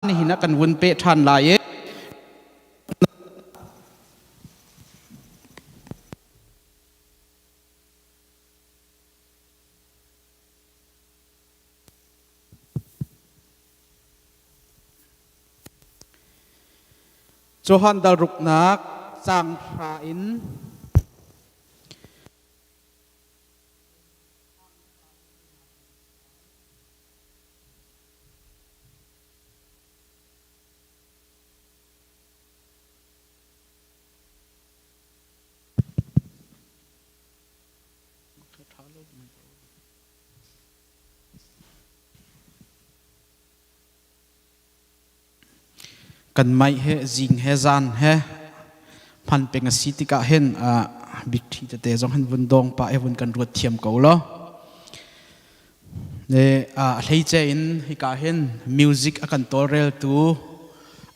Nihin ah kan vun peh ṭhan lai i Johan dal ruknak caang hra in Kan maih he zing he zan he hman peng a si tikah hin big ṭhi tete zong hin vun dawng pah i vun kan ruat thiam ko law. A hleice in hika hin music a kan tawlreltu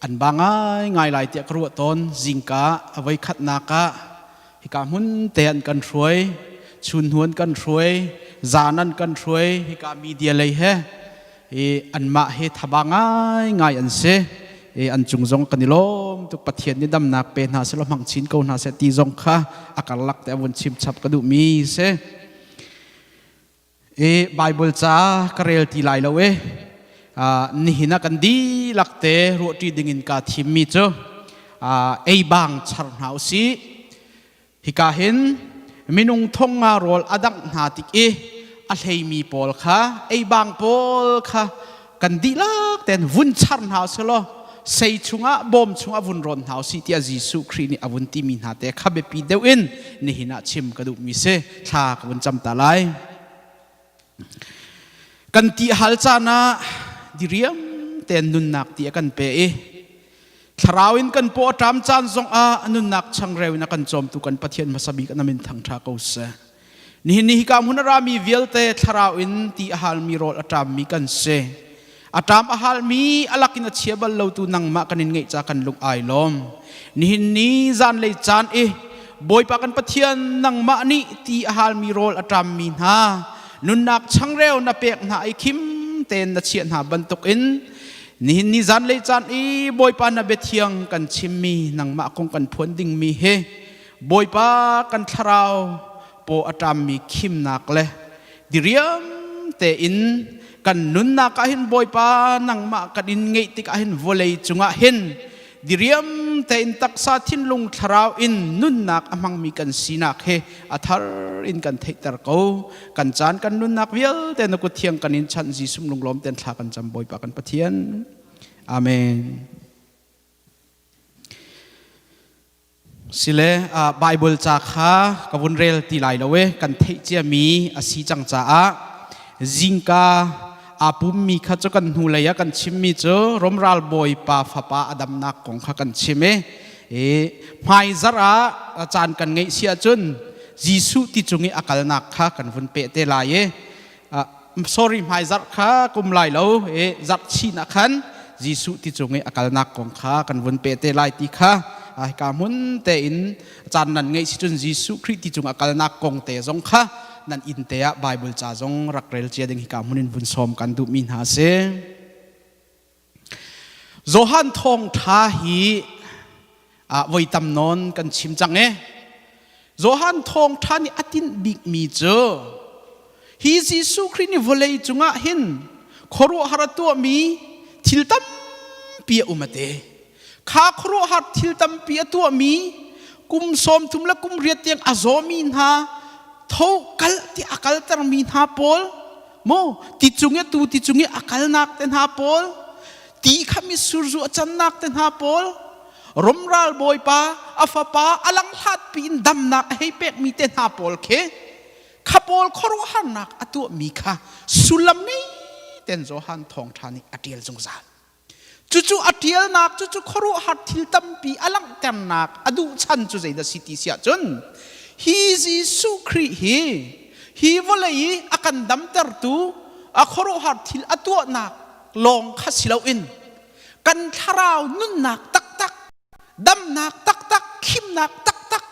an ba ngaingai lai tiah ka ruah tawn. Zingka a voikhatnak ah hika hmun te an kan hruai, chun hnu an kan hruai, zan an kan hruai, hika media lei he i anmah he thaba ngaingai an si. I an cung zong kan i lawm tuk. Pathian nih damnak pe hna seh law hmang chin ko hna seh ti zong kha a karlak te a vun chim chap ka duhmi si. I Bible ca ka rel ti lai lo e. Nihin ah kan dihlak te ruahṭi dingin kaa thimmi cu ei bang char hna u sih. Hika hin minung thong nga rawl a dangh hna tik i a hleimi pawl kha ei bang pawl kha kan dihlak ten vun char hna u sih law sei chungah bawm chungah vun rawn hna u sih tiah Jesuh Khrih nih a vun timi hna te kha biapi deuh in nihin ah chim ka duhmi si. Thla ka vun cam ta lai. Kan ti hal caan ah diriam tein nunnak ti a kan pe i thlarau in kan paw a ṭam caan zong ah nunnak changreu in a kan cawmtu kan Pathian hmasa bik na min thangṭha ko seh. Nihin ni hika hmun a rami vialte thlarau in ti a halmi rawl a ṭammi kan si. A ṭam a halmi a lakin a chia bal lotu nangmah kan in ngeih ca kan lung ai lawm. Nihin ni zanlei caan i Bawipa kan Pathian nangmah nih ti a halmi rawl a ṭammi hna nunnak changreu na pek hna i khim tein na chiah hna bantukin nihin ni zanlei caan i Bawipa na biathiang kan chimmi nangmah kong kan phuan dingmi hi Bawipa kan thlarau paw a ṭammi khimnak le diriam tein kan nunnak ah hin Bawipa nangmah kan in ngeih tikah hin vawlei cungah hin diriam tein taksa thinlung thlarau in nunnak a hmangmi kan sinak he a thar in kan theihter ko. Kan caan kan nunnak vialte na kut thiang kan in chanh. Jesuh lunglawm ten thla kan cam, Bawipa kan Pathian. Amen. Sile Bible ca kha ka vun rel ti lai lo e, kan theih ciami a si cang caah. Zingka aa pummi kha cu kan hnulei ah kan chimmi cu Romral bawipa fapa a damnak kong kha kan chim i hmaizarh ah caan kan ngeih si ahcun Jesuh ti cung i a kalnak kha kan vun peh te lai i, sorry, hmaizarh kha kum lai lo i zarh chin ah khan Jesuh ti cung i a kalnak kong kha kan vun peh te lai ti kha hika hmun tein caan nan ngeih si cun Jesuh Khrih ti cung a kalnak kong te zong kha nan inn te ah Bible ca zong rak rel cia ding hika hmun in vun sawm kan duhmi hna a si. Johan thawngṭha hi voi tam nawn kan chim cang e. Johan thawngṭha nih a tinh bikmi cu hi Jesuh Khrih nih vawlei cungah hin khuaruahhar a tuahmi thil tampi a um a ti. Kha khuaruahhar thil tampi a tuahmi kum 30 le kum riat tiang a zawmi hna tho kal ti a kaltermi hna pawl mo ti cung i tu ti cung i a kalnak te hna pawl, ti kha mitsur zu a cannak te hna pawl, romral bawipa a fapa a langhlat piin damnak a hei pekmi te hna pawl khi, kha pawl khuaruahharnak a tuahmi kha sullam ngei ten Johan thawngṭha nih a ṭial zungzal. Cucu a ṭialnak, cucu khuaruahhar thil tampi a langhternak a duh chan cu zeidah si ti si ahcun hi Jesuh Khrih hi hi vawlei i a kan damtertu a khuaruahhar thil a tuahnak lawng kha si loin kan thlarau nunnak taktak, damnak taktak, khimnak taktak,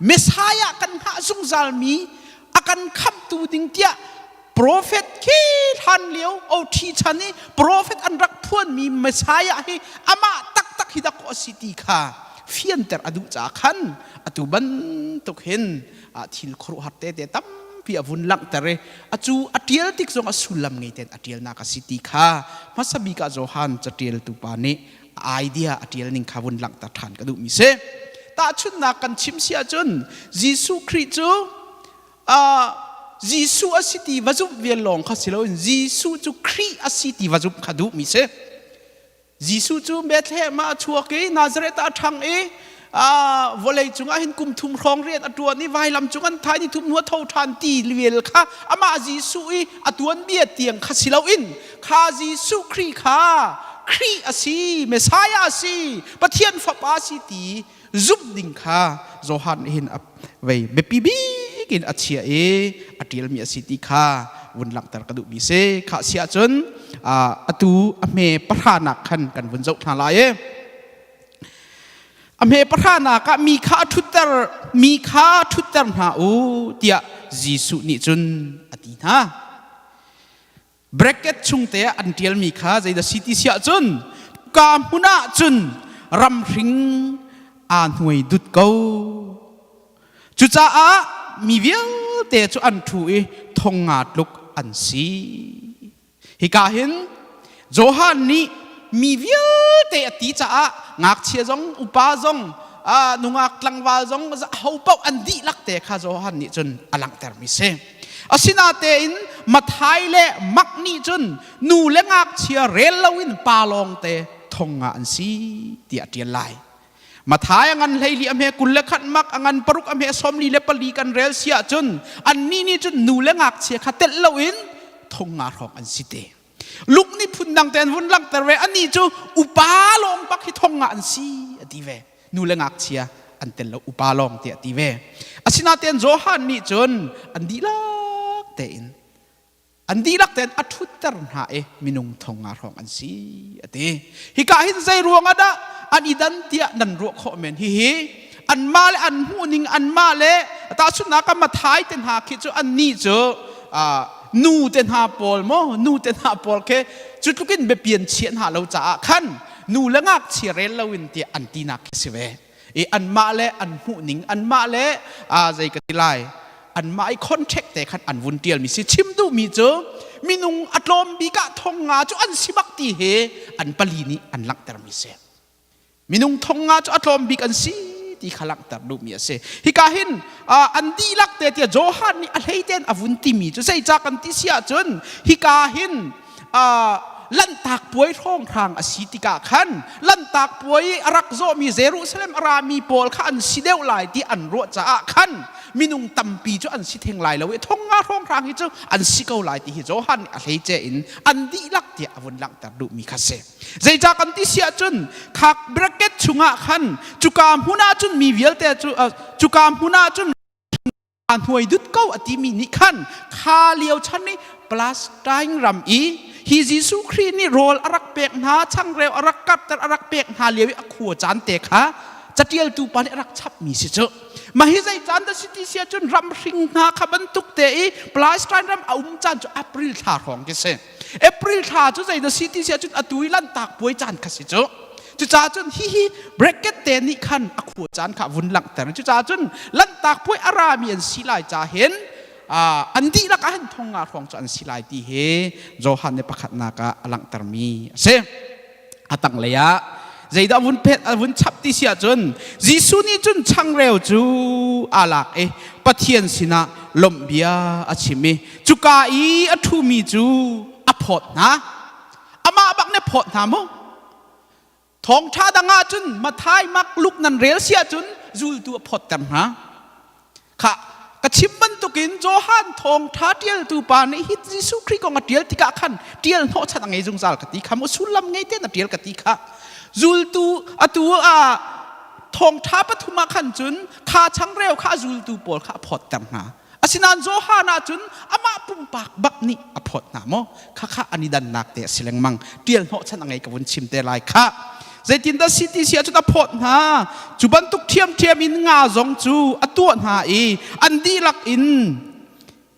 Messiah kan hngah zungzalmi a kan khamhtu ding tiah. Profet khi hlan lio OT chan i profet an rak phuanmi Messiah hi amah taktak hi dak a si ti kha fianter a duh caah khan atu bantuk hin thil khuaruahhar tete tampi a vun langhter i acu a ṭial tik zong a sullam ngei tein a ṭialnak a si ti kha hmasa bik ah Johan caṭialtu pa nih idea a ṭial ning kha vun langhter ṭhan ka duhmi si. Tahchunhnak kan chim si ahcun Jesuh Khrih cu Jesuh a si ti va zumh vial lawng kha si loin Jesuh cu Khrih a si ti va zumh kha duhmi si. Jesuh cu Bethlehem ah a chuak i Nazareth ah a ṭhang i vawlei cungah hin kum thum hrawng rian a ṭuan i vailam cung an thai ni thum hnu a tho ṭhan ti vial kha amah Jesuh i a tuanbia tiang kha si loin kha Jesuh Khrih kha Khrih a si, Messiah a si, Pathian Fapa a si ti zumh ding kha Johan nih hin a vei biapi bik in a chiah i a ṭialmi a si ti kha vun langhter ka duhmi si. Khah si ahcun atu a hme pahranak khan kan vun zoh hna lai i a hme pahranak ah mi kha a ṭhutter mi kha ṭhutter hna u tiah Jesuh nih cun a ti hna. Bracket chung te ah an ṭialmi kha zeidah si ti si ahcun ka hmun ah cun ramhring aa hnuai dut ko. Cucaah mi vialte cu an ṭhu i thong nga tluk an si. Hika hin Johan nih mi vialte a ti caah ngakchia zong upa zong nungak tlangval zong ho paoh an dihlak te kha Johan nih cun a langhtermi si. Asinatein Mathai le Mark nih cun nu le ngakchia rel loin pa lawngte thong nga an si tiah a ṭial lai. Mathai a ngan 14 a hme 21 Mark a ngan 6 a hme 44 kan rel si ahcun annih nih cun nu le ngakchia kha telh loin thong nga hrawng an si te. Luke nih phundang te an vun langhter ve anih cu upa lawng bak hi thong nga an si a ti ve. Nu le ngakchia an tel lo upa lawng tiah ti ve. Asinain Johan nih cun an dihlak tein an dihlak tein a ṭhutter hna i minung thong nga hrawng an si a ti. Hika hin zei ruang ah dah an i dan tiah nan ruah khawh men hihi anmah le an hmuhning anmah le tahchunhnak ah Mathai te hna khi cu annih cu nu te hna pawl maw nu te hna pawl khi cu tluk in biapi an chiah hna lo caah khan nu le ngakchia rel loin tiah an tinak khi si ve i anmah le an hmuhning anmah le zei ka ti lai anmah i contract te khan an vun tialmi si chim duhmi cu minung a tlawm bik ah thong nga cu an si bak ti hi an pali nih an langhtermi si Minung thong nga cu a tlawm bik an si ti kha langhter duhmi a si. Hika hin an dihlak te tiah Johan nih a hlei tein a vun timi cu zeicah kan ti si ahcun hika hin lanhtak puai hrawnghrang a si tikah khan lanhtak puai a rak zawhmi Jerusalem a rami pawl kha an si deuh lai ti an ruah caah khan minung tampi cu an si theng lai lo i thong nga hrawnghrang hi cu an si ko lai ti hi Johan nih a hleice in an dihlak tiah a vun langhter duhmi kha si. Zeicah kan ti si ahcun khak bracket chungah khan cuka hmun ah cun mi vialte cu cuka hmun ah cun hnuai dut ko a timi nih khan kha lio chan i Palestine ram i hi Jesuh Khrih nih rawl a rak pek hna changreu a rak kapter a rak pek hna lio i a khua caan te kha catialtu pa nih a rak chapmi si cu mah hi zei caan dah si ti si ahcun ram hring hna kha bantuk te i Palestine ram a um caan cu April thla hrawng khi si April thla cu zei na si ti si ahcun atu i lanhtak puai caan kha si cu. Cucaah cun hihi bracket te nih khan a khua caan kha vun langhter. Cucaah cun lanhtak puai a rami an si lai ca hin an dihlak ah hin thong nga hrawng cu an si lai ti hi Johan nih pakhatnak ah a langhtermi a si. A tanglei ah zeidah vun phet a vun chap ti si ahcun Jesuh nih cun changreu cu aa lak i Pathian sinah lawmh bia a chim i cuka i a ṭhumi cu a phawt hna. Amah bak nih phawt hna mu. Thawngṭha dang ahcun Mathai, Mark, Luke nan rel si ahcun zultu a phawtter hna. Khah, ka chim bantukin Johan thawngṭha ṭialtu pa nih hi Jesuh Khrih kong a ṭial tikah khan ṭial hnawhchan a ngei zungzal ka ti kha mu sullam ngei tein a ṭial ka ti kha. Zultu atu ah thawngṭha pathum ah khan cun kha changreu kha a zultu pawl kha a phawtter hna. Asinain Johan ah cun amah pumpak bak nih a phawt hna maw? Khakha an i dannak te a si lengmang. Ṭial hnawhchan a ngei ka vun chim te lai khah. Zeitindah si ti si ahcun a phawt hna. Cu bantuk ṭhiamṭhiam in nga zong cu a tuah hna i an dihlak in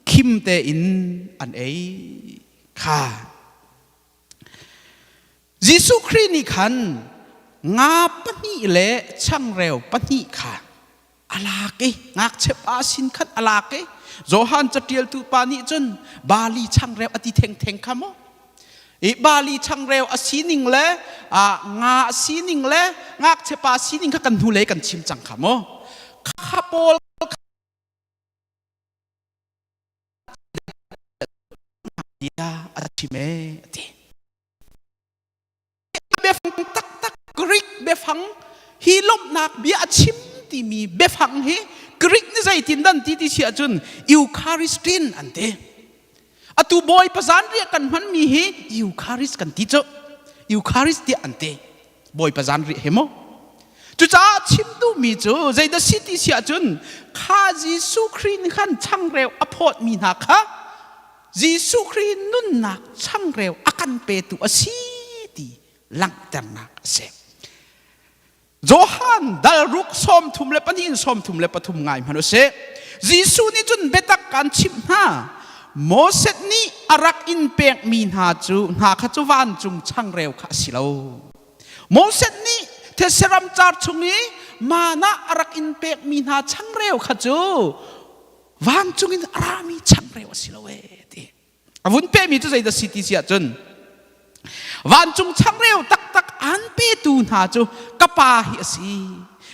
Khim tein an ei kha. Jesuh Khrih nih khan nga pahnih le changreu pahnih kha a lak i ngakchia pa sin khan a lak i Johan caṭialtu pa nih cun bali changreu a ti thengtheng kha maw i bali changreu a sining le nga a sining le ngakchia pa sining kha kan hnulei kan chim cang kha maw kha pawl bia a chim e a ti. Biafang taktak Greek biafang hi lawmhnak bia a chim timi biafang hi Greek nih zeitin dan ti ti si ahcun Eucharistin an ti. Atu Bawipa zanriah kan hmanmi hi Eucharist kan ti cu. Eucharist tiah an ti. Bawipa zanriah he maw? Cucaah chim duhmi cu zeidah si ti si ahcun kha Jesuh Khrih nih khan changreu a phawtmi hna kha Jesuh Khrih nunnak changreu a kan petu a si ti langhternak a si. Johan dal ruk 32 in 33 ngai hmanh u sih. Jesuh nih cun biatak kan chimh hna. Moses nih a rak in pekmi hna cu hna kha cu vancung changreu kha a si lo. Moses nih thetse ramcar chung i mana a rak in pekmi hna changreu kha cu vancung in a rami changreu a si lo ee ti. A vun pehmi cu zeidah si ti si ahcun vancung changreu taktak aan petu hna cu ka pa hi a si.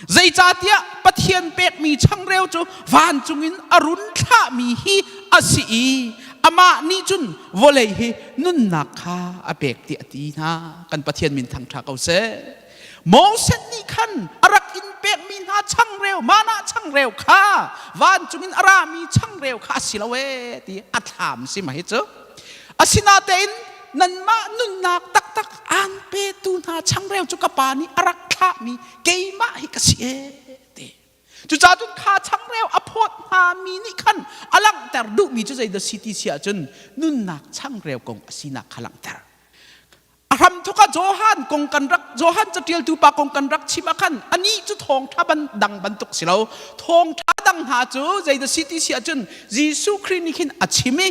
Zeicahtiah Pathian pekmi changreu cu vancung in a run thlahmi hi a si i amah nih cun vawlei hi nunnak kha a pek tiah a ti hna. Kan Pathian min thangṭha ko seh. Moses nih khan a rak in pekmi hna changreu, mana changreu kha vancung in a rami changreu kha a si lo ee ti a thlam si ma hi cu. Asinatein nanmah nunnak taktak aan petu hna changreu cu ka pa nih a rak thlahmi keimah hi ka si ee ti. Cucaah cun kha changreu a phawt hngami nih khan a langhter duhmi cu zeidah si ti si ahcun nunnak changreu kong a sinak kha langhter. A hramthawk ah Johan kong kan rak Johan caṭialtu pa kong kan rak chim ah khan anih cu thawngṭha ban dang bantuk si lo. Thawngṭha dang hna cu zeidah si ti si ahcun Jesuh Khrih nih khin a chim i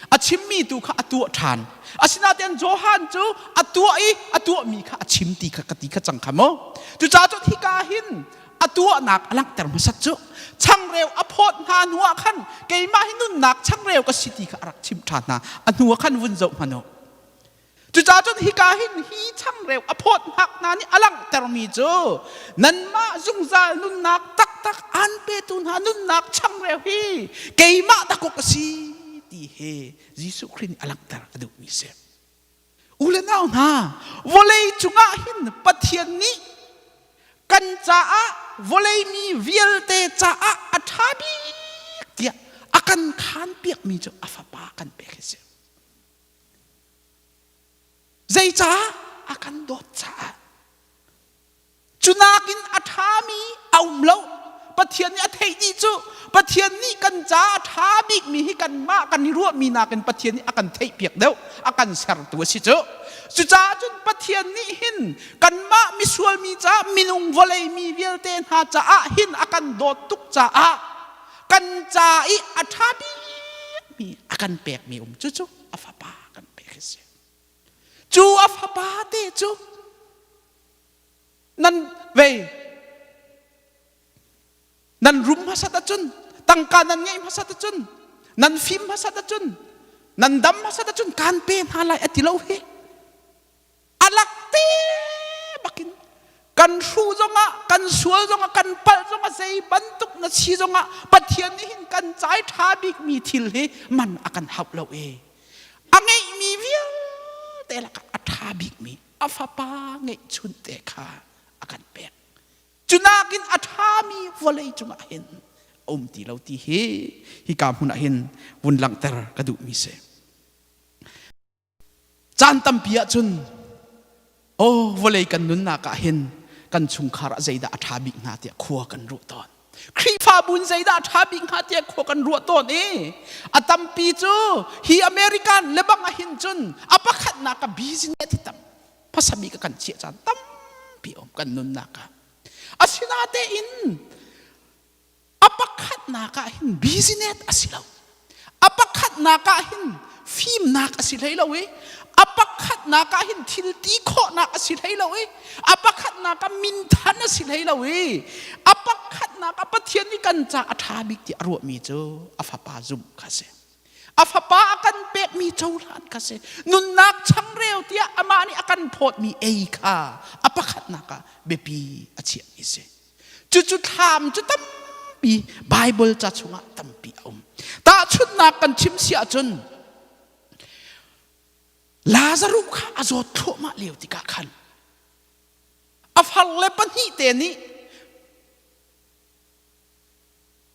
a chimmi tu kha a tuah ṭhan. Asinain Johan cu a tuah i a tuahmi kha a chim ti kha ka ti kha cang kha maw. Cucaah cun hika hin a tuahnak a langhter hmasat cu changreu a phawt hna hnu ah khan keimah hi nunnak changreu ka si ti kha a rak chimh ṭhan hna. A hnu ah khan vun zoh hmanh u. Cucaah cun hika hin hi changreu a phawt hngak hna nih a langhtermi cu nanmah zungzal nunnak taktak aan petu hna nunnak changreu hi keimah dakuk a si ti he Jesuh Khrih nih a langhter a duhmi si. U le nau hna, vawlei cungah hin Pathian nih kan caah vawlei mi vialte caah a ṭha bik tiah a kan khaan piakmi cu a fapa kan pek hi si. Zeicah a kan dawt caah. Cu nakin a ṭhami a um lo. Pathian nih a theih dih cu Pathian nih kan caah a ṭha bikmi hi kanmah kan i ruahmi nakin Pathian nih a kan theihpiak deuh, a kan sertu a si cu. Cucaah cun Pathian nih hin kanmah misual mi caah minung vawlei mi vialte hna caah hin a kan dawt tuk caah kan ca i a ṭha bikmi a kan pekmi um cucu a fapa kan pek a si. Cu a fapa te cu nan vei nan rum hmasat ahcun tangka nan ngeih hmasat ahcun nan fim hmasat ahcun nan dam hmasat ahcun kaan pe hna lai a ti lo hi a lak te bakin kan hruh zongah kan sual zongah kan palh zongah zei bantuk na si zongah Pathian nih hin kan cai ṭha bikmi thil hi man a kan hauh lo e a ngeihmi vialte lakah a ṭha bikmi a fapa ngeihchun te kha a kan pek cu nakin a ṭhami vawlei cungah hin a um ti lo ti hi hika hmun ah hin vun langhter ka duhmi si Caan tampi ahcun aw vawlei kan nunnak ah hin kan chungkhar ah zeidah a ṭha bik hnga tiah khua kan ruah tawn. Khrihfabu in zeidah a ṭha bik hnga tiah khua kan ruah tawn i a tampi cu hi American lebang ah hin cun a pakhatnak ah business hi tam hmasa bik a kan chiah caan tampi um kan nunnak ah. Asinatein a pakhatnak ah hin business a si lo. A pakhatnak ah hin fimnak a si hlei lo i a pakhatnak ah hin thil ti khawhnak a si hlei lo i a pakhatnak ah minthan a si hlei lo i a pakhatnak ah Pathian nih kan ca a ṭha bik ti a ruahmi cu a fapa zumh kha a si. A fapa a kan pekmi cohlan kha si. Nunnak changreu tiah amah nih a kan phawtmi ei kha a pakhatnak ah biapi a chiahmi a si. Cucu thlam cu tampi Bible ca chungah tampi a um. Tahchunhnak kan chim si ahcun Lazaruh kha a zawt thluahmah lio tikah khan a far le pahnih te nih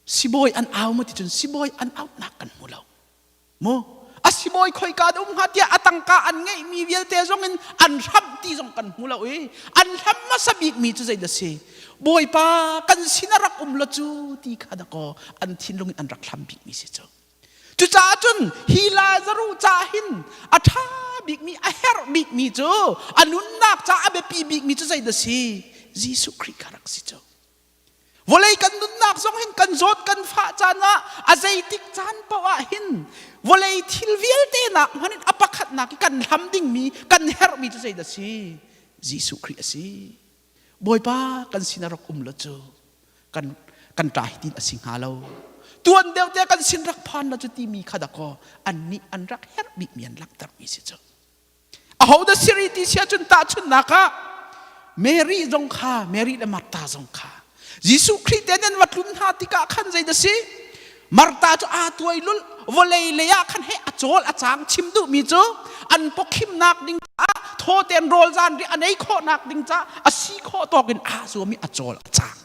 sibawi an au ma ti cun sibawi an auhnak kan hmu lo. Mu a sibawi khoika dah um hnga tiah a tangka an ngeihmi vialte zong in an hramh ti zong kan hmu lo i an hlam hmasa bikmi cu zeidah si Bawipa kan sin a rak um lo cu ti kha dakaw an thinlung in an rak hlam bikmi si cu cucaah cun hi Lazaruh ca hin a ṭha bikmi a herh bikmi cu a nunnak ca a biapi bikmi cu zeidah si Jesuh Khrih kha rak si cu Vawlei kan nunnak zong hin kan zawt kan fah caan ah a zeitik caan paoh ah hin vawlei thil vialte nak hmanh in a pakhatnak i kan hlam dingmi kan herhmi cu zeidah si? Jesuh Khrih a si. Bawipa kan sin a rak um lo cu kan kan ṭa hi tin a si hnga lo. Tuan deuh te kan sin rak phan lo cu timi kha dakaw annih an rak herh bikmi an langhtermi si cu. Ahodah siri ti si ahcun tahchunhnak ah Mary zong kha Mary le Martha zong kha Jesuh Khrih te nan va tlun hna tikah khan zeidah si Martha cu aa tuai lul vawlei lei ah khan he a cawl a cang chim duhmi cu an pawkhimnak ding caah thaw tein rawl zan ri an ei khawhnak ding caah a si khawh tawk in aa zuam i a cawl a cang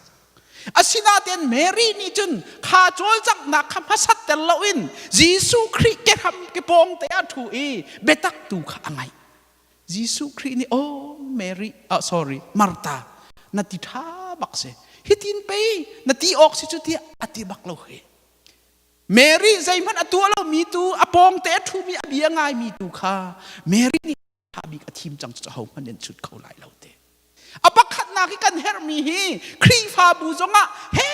Asinain Mary nih cun kha cawlcanghnak kha hmasat ter loin Jesuh Khrih kehram ke pawng te ah ṭhu i biatak tu kha a ngaih. Jesuh Khrih nih oh Mary oh sorry Martha na ti ṭha bak si hitin pei na ti awk si cu tiah a ti bak lo hi. Mary zeihmanh a tuah lomi tu a pawng te a ṭhumi a bia ngaimi tu kha Mary nih ṭha bik a thim cang cu ahohmanh an chut kho lai lo te. A pakhatnak i kan herhmi hi Khrihfabu zongah he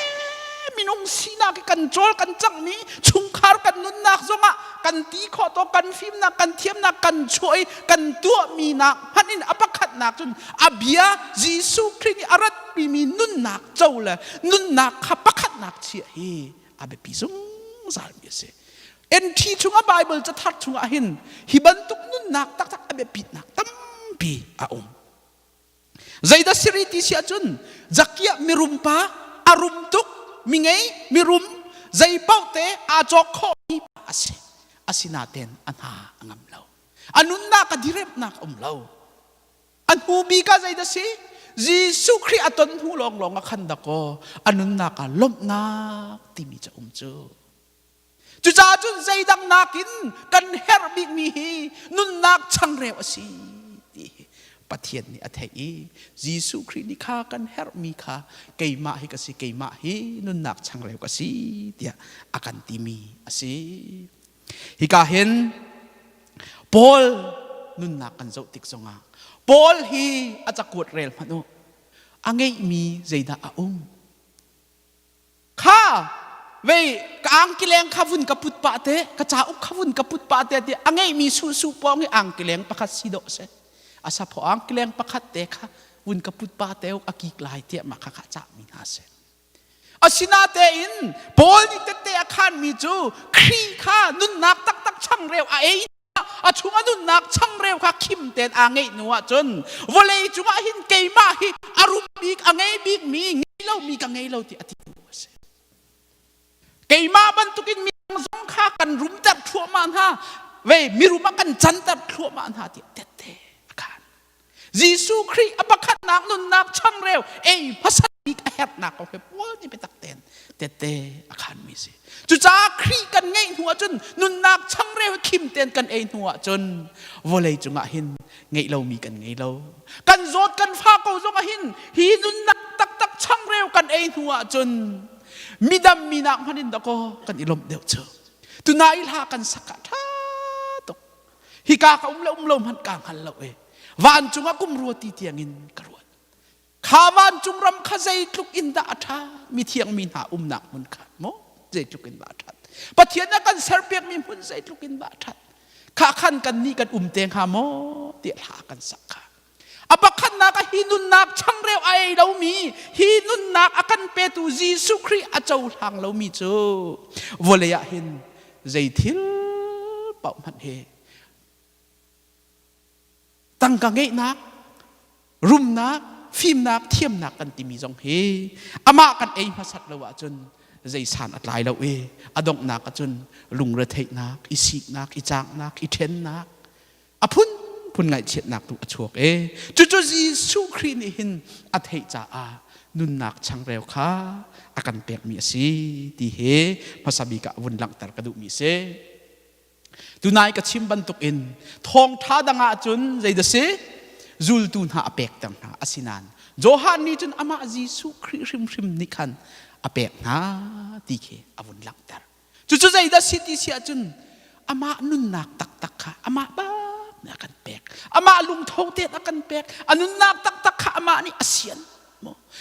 minung sinak i kan cawl kan cangmi chungkhar kan nunnak zongah kan ti khawh to kan fimnak kan thiamnak kan chuah i kan tuahmi nak hmanh in a pakhatnak cun a bia Jesuh Khrih nih a ratpimi nunnak co le nunnak kha pakhatnak chiah hi a biapi zungzalmi a si. NT chungah Bible cathar chungah hin hi bantuk nunnak taktak a biapitnak tampi a um. Zeidah siri ti si ahcun Zakiah mirum pa a rum tuk mi ngei mirum zei paoh te aa cawk khawhmi a si. Asinain a hna a ngam lo. A nunnak a diremnak a um lo. A hnu bik ah zeidah si? Jesuh Khrih a ton hnu lawnglawng ah khan dakaw a nunnak ah lawmhnak timi cu a um cu. Cucaah cun zeidang nakin kan herh bikmi hi nunnak changreu a si ti hi Pathian nih a theih i Jesuh Khrih nih kha kan herhmi kha keimah hi ka si keimah hi nunnak changreu ka si tiah a kan timi a si. Hika hin Paul nunnak kan zoh tik zongah Paul hi a cakuat rel hmanh u a ngeihmi zeidah a um Kha vei ka angkileng kha vun ka put pah te ka cauk kha vun ka put pah te ti a ngeihmi suhsuh pawng i angkileng pakhat si dawh seh a saphaw angkileng pakhat te kha vun ka put pah te a kik lai tiah mah kha kha cahmi hna si asinatein Paul nih tette a khanmi cu Khrih kha nunnak taktak changreu a ei a chung a nunnak changreu kha khim tein aa ngeih hnu ahcun vawlei cungah hin keimah hi a rum bik a ngei bik mi ngei lomi ka ngei lo ti a ti tu a si keimah bantukin mi zong kha kan rumter thluahmah hna ve mirum ah kan canter thluahmah hna ti tette a khan Jesuh Khrih a pakhatnak nunnak changreu ei hmasat bik a herhnak kong he Paul nih biatak tein tette a khanmi si. Cucaah Khrih kan ngeih hnu ahcun nunnak changreu khim tein kan ei hnu ahcun vawlei cungah hin ngeih lomi kan ngei lo. Kan zawt kan fa ko zongah hin hi nunnak taktak changreu kan ei hnu ahcun midam mi nak hmanh in dakaw kan i lawmh deuh cu. Tunai hla kan sak ah ṭha tuk. Hika ka um le um lo hmanh kaa hngal lo e. Vancung ah kum rua ti tiangin ka ruat. Kha vancung ram kha zeitluk in dah a ṭha? Mithiang mi hna umnak hmun kha maw zeitluk in dah a ṭhat? Pathian a kan serpiakmi hmun zeitluk in dah ṭhat. Kha khan kan nih kan um te hnga maw tiah hla kan sak kha. A pakhatnak ah hi nunnak changreu a ei lomi, hi nunnak a kan petu Jesuh Khrih a cohlang lomi cu vawlei ah hin zei thil paoh hmanh hi tangka ngeihnak, rumnak, fimnak, thiamnak kan timi zong hi amah kan ei hmasat lo ahcun zei san a tlai lo i a donghnak ahcun lungretheihnak, i siknak, i caangnak, i ṭhennak, a phunphun ngaihchiatnak tu a chuak e. Cucu Jesuh Khrih nih hin a theih caah nunnak changreu kha a kan pekmi a si ti hi hmasa bik ah vun langhter ka duhmi a si. Tunai ka chim bantukin thawngṭha dang ahcun zeidah si? Zultu hna a pekter hna. Asinain Johan nih cun amah Jesuh Khrih hrimhrim nih khan a pek hna ti khi a vun langhter. Cucu zeidah si ti si ahcun amah nunnak taktak kha amah bak nih a kan pek. Amah lungtho tein a kan pek. A nunnak taktak kha amah nih a sian.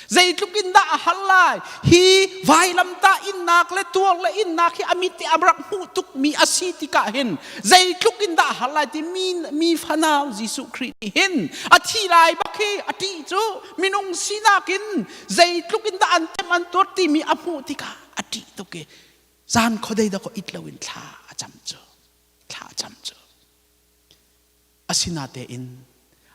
Zeitluk in dah a hal lai? Hi vailamtah innak le tuar le innak hi a mit i a rak hmuh tukmi a si tikah hin zeitluk in dah a hal lai ti mi, mi fanau Jesuh Khrih nih hin a thi lai bak hi a ṭih cu minung sinak in zeitluk in dah an temh an tuar timi a hmuh tikah a ṭih tuk i zan khuadei dakaw it loin thla a cam cu thla a cam cu Asinatein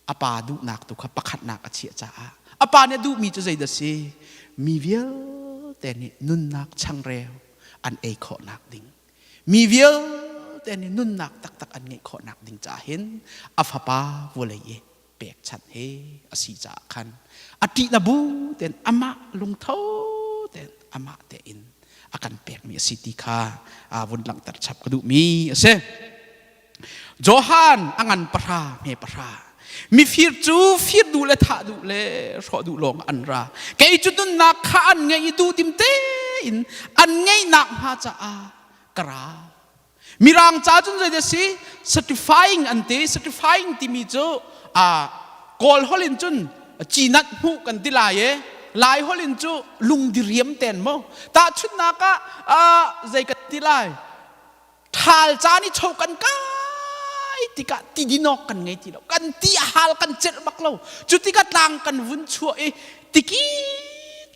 a pa duhnak tu kha pakhatnak a chiah caah a pa nih a duhmi cu zeidah si? Mi vialte nih nunnak changreu an ei khawhnak ding. Mi vialte nih nunnak taktak an ngeih khawhnak ding caah hin a fapa vawlei i pekchanh he a si caah khan a ṭihna bu tein amah lungtho tein amah tein a kan pekmi a si ti kha vun langhter chap ka duhmi a si. Johan a ngan pahra hme pahra. Mifir cu fir duh le thah duh le hrawh duh lawng an ra. Kei cu nunnak kha an ngeih i duhdim tein an ngeihnak hnga caah ka ra. Mirang ca cun zei si? Certifying an ti. Certifying timi cu Kawl holh in cun cinat hmuh kan ti lai e. Lai holh in cu lungdiriam ten mo. Tahchunhnak ah zei kan ti lai? Ṭhal caan i cho kan kai tikah ti dinawk kan ngei ti lo. Kan ti a hal kan celh bak lo. Cu tikah tlang kan vun chuah i tiki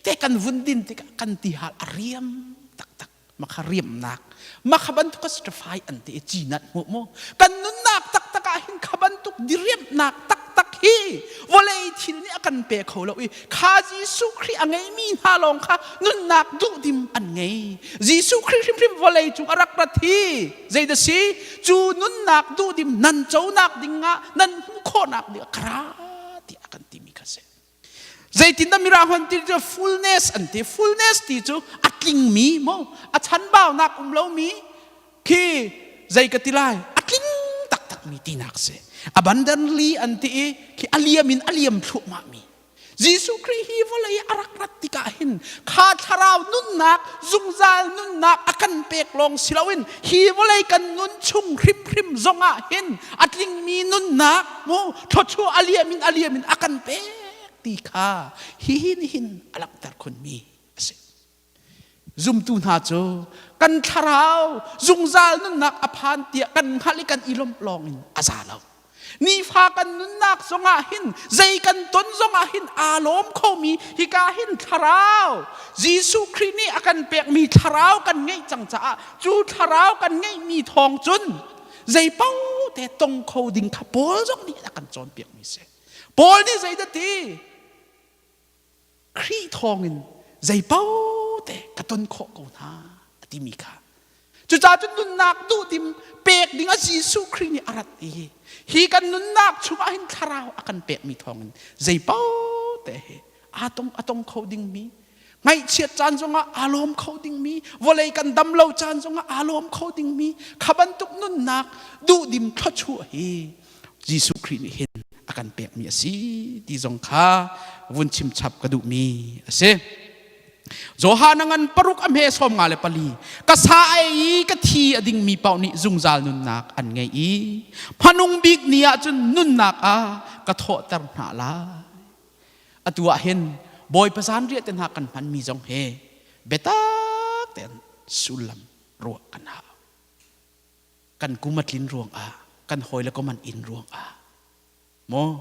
te kan vun din tikah kan ti hal a riam taktak. Makha riamnak. Makha bantuk a certify an ti i cinat hmuh mu. Kan nunnak taktak ah hin kha bantuk diriamnak taktak hi vawlei thil nih a kan pe kho lo i kha Jesuh Khrih a ngeimi hna lawng kha nunnak duhdim an ngei. Jesuh Khrih hrimhrim vawlei cung a rak rat hi zeidah si? Cu nunnak duhdim nan conak ding ah nan hmuh khawhnak ding ah ka ra tiah a kan timi kha si. Zeitindah mirang hon ti cu fullness an ti. Fullness ti cu a tlingmi mo a chanbaunak um lomi khi zei ka ti lai a tling taktakmi tinak si. Abundantly an ti i khi a liam in a liam thluahmahmi. Jesuh Khrih hi vawlei a rak rat tikah hin kha thlarau nunnak zungzal nunnak a kan pek lawng si loin hi vawlei kan nun chung hrimhrim zongah hin a tlingmi nunnak mu thluachuah a liam in a liam in a kan pek ti kha hihi nih hin a langhter khunmi a si. Zumtu hna cu kan thlarau zungzal nunnak a phan tiah kan hngalh i kan i lawmh lawng in a za lo. Nifa kan nunnak zongah hin zei kan ton zongah hin aa lawm khomi hika hin thlarau Jesuh Khrih nih a kan pekmi thlarau kan ngeih cang caah cu thlarau kan ngeihmi thawng cun zei paoh te tong kho ding kha Paul zong nih a kan cawnpiakmi si. Paul nih zeidah ti? Khrih thawngin zeipaoh te ka ton khawh ko hna a timi kha. Cucaah cun nunnak duhdim pek ding a Jesuh Khrih nih a rat i hi kan nunnak chungah hin thlarau a kan pekmi thawngin zeipaoh te hi aa tong a tong kho dingmi ngaihchiat caan zongah aa lawm kho dingmi vawlei kan dam lo caan zongah aa lawm kho dingmi kha bantuk nunnak duhdim thluachuah hi Jesuh Khrih nih hin a kan pekmi a si ti zong kha vun chim chap ka duhmi a si. Johan a ngan paruk a hme 54 ka sa ei i ka thi a dingmi paoh nih zungzal nunnak an ngei i hmanung bik ni ah cun nunnak ah ka thawhter hna lai. Atu ah hin Bawipa zanriah te hna kan hmanmi zong he biatak tein sullam. Ruah kan hau. Kan kum a tlin ruangah, kan hawi le kom an inn ruangah, maw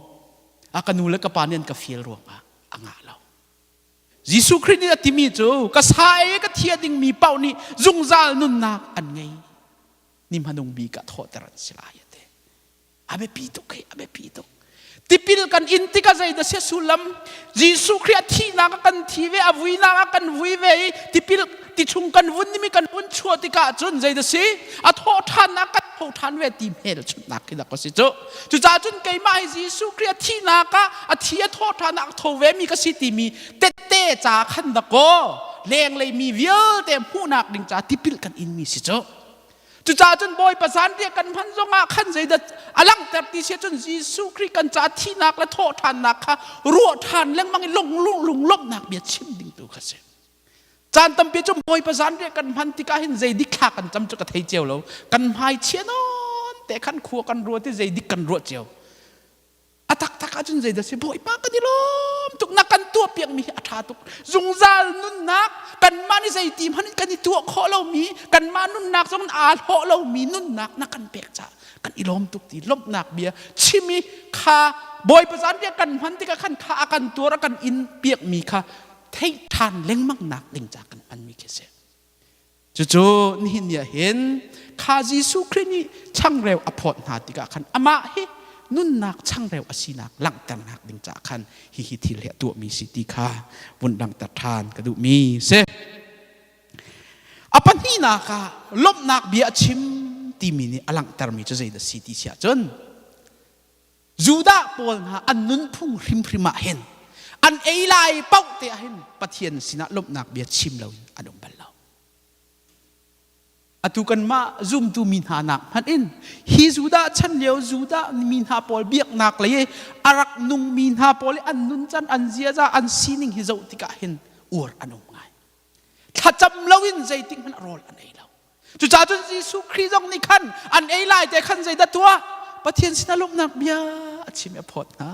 a ka nu le ka pa nih an ka fial ruangah a ngah lo. Jesuh Khrih nih a timi cu ka sa ei ka thia dingmi paoh nih zungzal nunnak an ngei. Ni hmanung bik ah thawhter an si lai a ti. A biapi tuk hi, a biapi tuk. Tipil kan in tikah zeidah sia sullam? Jesuh Khrih a thihnak ah kan thi ve, a vuinak ah kan vui ve i tipil ti chung kan vun nimi kan vun chuah tikah cun zeidah si? A thawh ṭhannak kan tho ṭhan ve ti hmelchunhnak khi dak a si cu. Cucaah cun keimah hi Jesuh Khrih a thihnak ah a thi a thawh ṭhan ah a tho ve mi ka si timi tette ca khan dakaw lenglei mi vialte hmuhnak ding ca tipil kan in mi si cu. Cucaah cun Bawipa zanriah kan hman zongah khan zeidah a langhter ti si cun Jesuh Khrih kan ca thihnak le thawh ṭhannak kha ruah ṭhan lengmang i lung lung lawmhnak bia chim ding tu kha si. Caan tampi cu Bawipa zanriah kan hman tikah hin zeidik thla kan cam cu ka thei cio lo. Kan hmai chia nawn te khan khua kan ruat i zeidik kan ruah cio. A taktak ahcun zeidah si Bawipa kan i lawm tuk na kan tuah piakmi hi a ṭha tuk. Zungzal nunnak kanmah nih zeiti hmanh in kan i tuah khawh lomi kanmah nunnak zong aa hlawh lomi nunnak na kan pek caah kan i lawm tuk ti lawmhnak bia chim i kha Bawipa zanriah kan hman tikah khan kha a kan tuar a kan in piakmi kha theih ṭhan lengmang nak ding ca kan hmanmi khi a si. Cucu nihin ni ah hin kha Jesuh Khrih nih changreu a phawt hna tikah khan amah hi nunnak changreu a sinak langhternak ding caah khan hihi thil hi a tuahmi si ti kha vun langhter ṭhan ka duhmi si. A pahnihnak ah lawmhnak bia a chim timi nih a langhtermi cu zeidah si ti si ahcun Judah pawl hna an nunphung hrimhrim ah hin an ei lai paoh te ah hin Pathian sinah lawmhnak bia chim loin an um bal lo. Atu kanmah zumtu mi hna nak hmanh in hi Judah chan lio Judah mi hna pawl biaknak lei i a rak nungmi hna pawl i an nuncan an ziaza an sining hi zoh tikah hin uar an um ngai. Thlacam loin zeitik hmanh rawl an ei lo. Cucaah cun Jesuh Khrih zong nih khan an ei lai te khan zeidah tuah? Pathian sinah lawmhnak bia a chim i a phawt hna.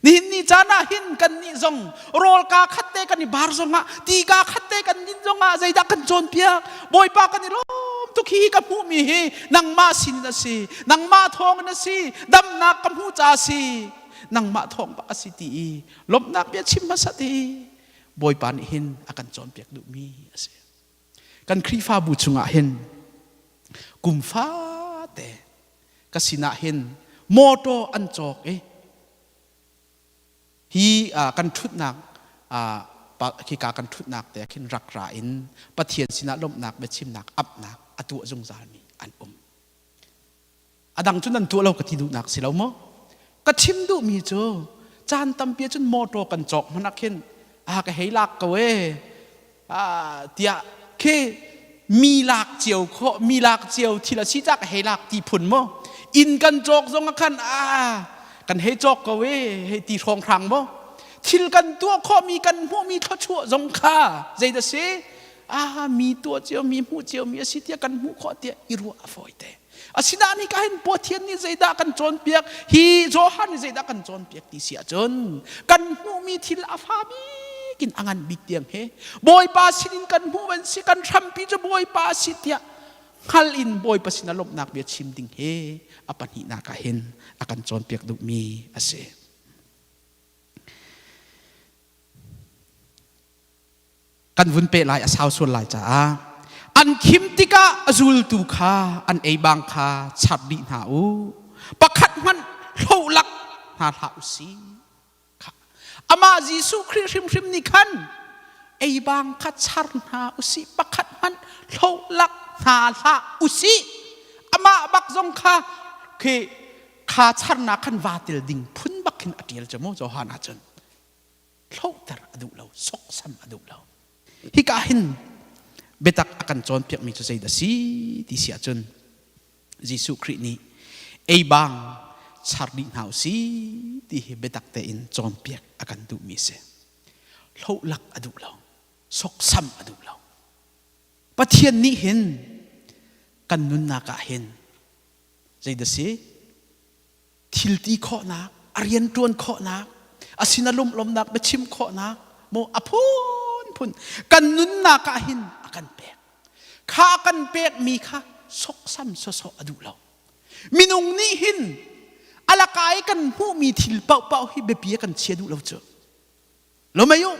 Nihin ni caan ah hin kannih zong rawl kaa khat te kan i bar zongah ti kaa khat te kan din zongah zeidah kan cawnpiak? Bawipa kan i lawm tuk hi ka hmuhmi hi nangmah sinin a si, nangmah thawngin a si, damnak ka hmuh ca a si, nangmah thawng bak a si ti i lawmhnak bia chim hmasa ti Bawipa nih hin a kan cawnpiak duhmi a si. Kan Khrihfabu chungah hin kum fate ka sinah hin motor an cawk i hi kan ṭhutnak khika kan ṭhutnak te ah khin rak ra in Pathian sinah lawmhnak biachimnak apnak a tuah zungzalmi an um. A dang cu nan tuah lo ka ti duhnak si lo maw? Ka chim duhmi cu caan tampi ahcun motor kan cawk hmanh ah khin a ka hei lak ko ee tiah khi mi lak cio khawh mi lak cio thil a si ca ka hei lak ti phun maw inn kan cawk zong ah khan a kan hei cawk ko ee hei ti hrawng hrang maw thil kan tuah khawhmi kan hmuhmi thluachuah zong kha zeidah si a mi tuah cio mi hmuh cio mi a si tiah kan hmuh khawh tiah i ruah a fawi te Asinain hika hin Pathian nih zeidah kan cawnpiak, hi Johan nih zeidah kan cawnpiak ti si ahcun kan hmuhmi thil a fa bik in a ngan bik tiang he Bawipa sinin kan hmuh an si, kan hrampi cu Bawipa a si tiah hngal in Bawipa sinah lawmhnak bia chim ding he a pahnihnak ah hin a kan cawnpiak duhmi a si. Kan vun peh lai a sau sual lai caah an khim tikah a zultu kha an ei bang kha chap dih hna u pakhat hmanh hlolak hna hlah u si amah Jesuh Khrih hrimhrim nih khan ei bang kha char hna u si pakhat hmanh hlolak hna hlah u si amah bak zong kha khi kha charnak khan vatil ding phun bak khin a ṭial cu mu Johan ahcun hlohter a duh lo soksam a duh lo hika hin biatak a kan cawnpiakmi cu zeidah si ti si ahcun Jesuh Khrih nih ei bang char dih hna u si ti hi biatak tein cawnpiak a kan duhmi si hlohlak a duh lo soksam a duh lo Pathian nih hin kan nunnak ah hin zeidah si thil ti khawhnak, a rianṭuan khawhnak, a sin a lumlomnak biachim khawhnak, maw a phunphun kan nunnak ah hin a kan pek. Kha kan pekmi kha soksam sawsawh a duh lo. Minung nih hin alaka i kan hmuhmi thil paohpaoh hi biapi ah kan chia duh lo cu. Lo mei u,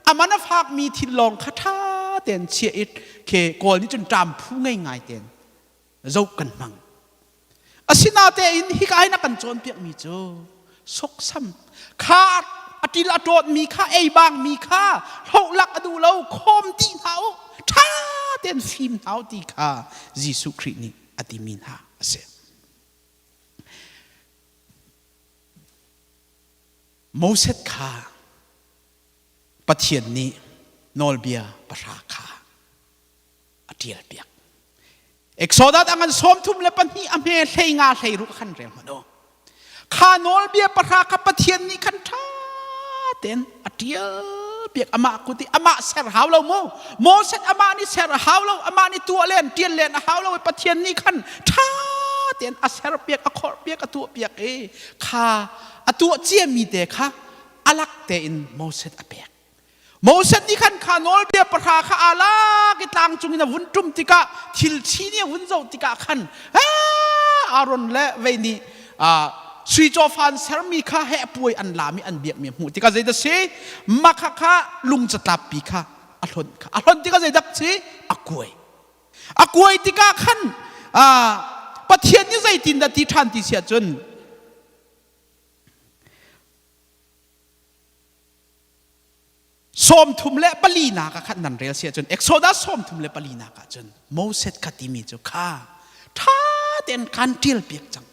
a man a fakmi thil lawng kha ṭha tein chia it khe Kawl nih cun ṭam phu ngei ngai tein zoh kan hmang. Asinatein hika hin a kan cawnpiakmi cu soksam kha a ṭil a ṭawtmi kha ei bangmi kha hlohlak a duh lo khawm dih hna u ṭha tein fim hna u ti kha Jesuh Khrih nih a timi hna a si. Moses kha Pathian nih nawlbia pahra kha a ṭialpiak. Exodus a ngan 32 a hme hlei nga hlei ruk khan rel hmanh u. Kha nawlbia pahra kha Pathian nih khan ṭha tein a ṭial piak amah kut i amah ser hau lo mu. Moses amah nih ser a hau lo, amah nih tuah len, ṭial len a hau lo i Pathian nih khan ṭha tein a ser piak, a khorh piak, a tuah piak i kha a tuah ciami te kha alak tein Moses a pek. Moses nih khan kha nawlbia pahra kha aa lak i tlang cungin a vun ṭum tikah thil thi nih a vun zoh tikah khan Aaron le vei nih sui cawfa an sermi kha heh puai an lam i an biakmi a hmuh tikah zeidah si makha kha lung catlappi kha a hlonh kha a hlonh tikah zeidak si a kuai a kuai tikah khan Pathian nih zeitindah ti ṭhan ti si ahcun 34 ah khan nan rel si ahcun Exodus 34 ah cun Moses kha timi cu kha ṭha tein kan ṭial piak cang.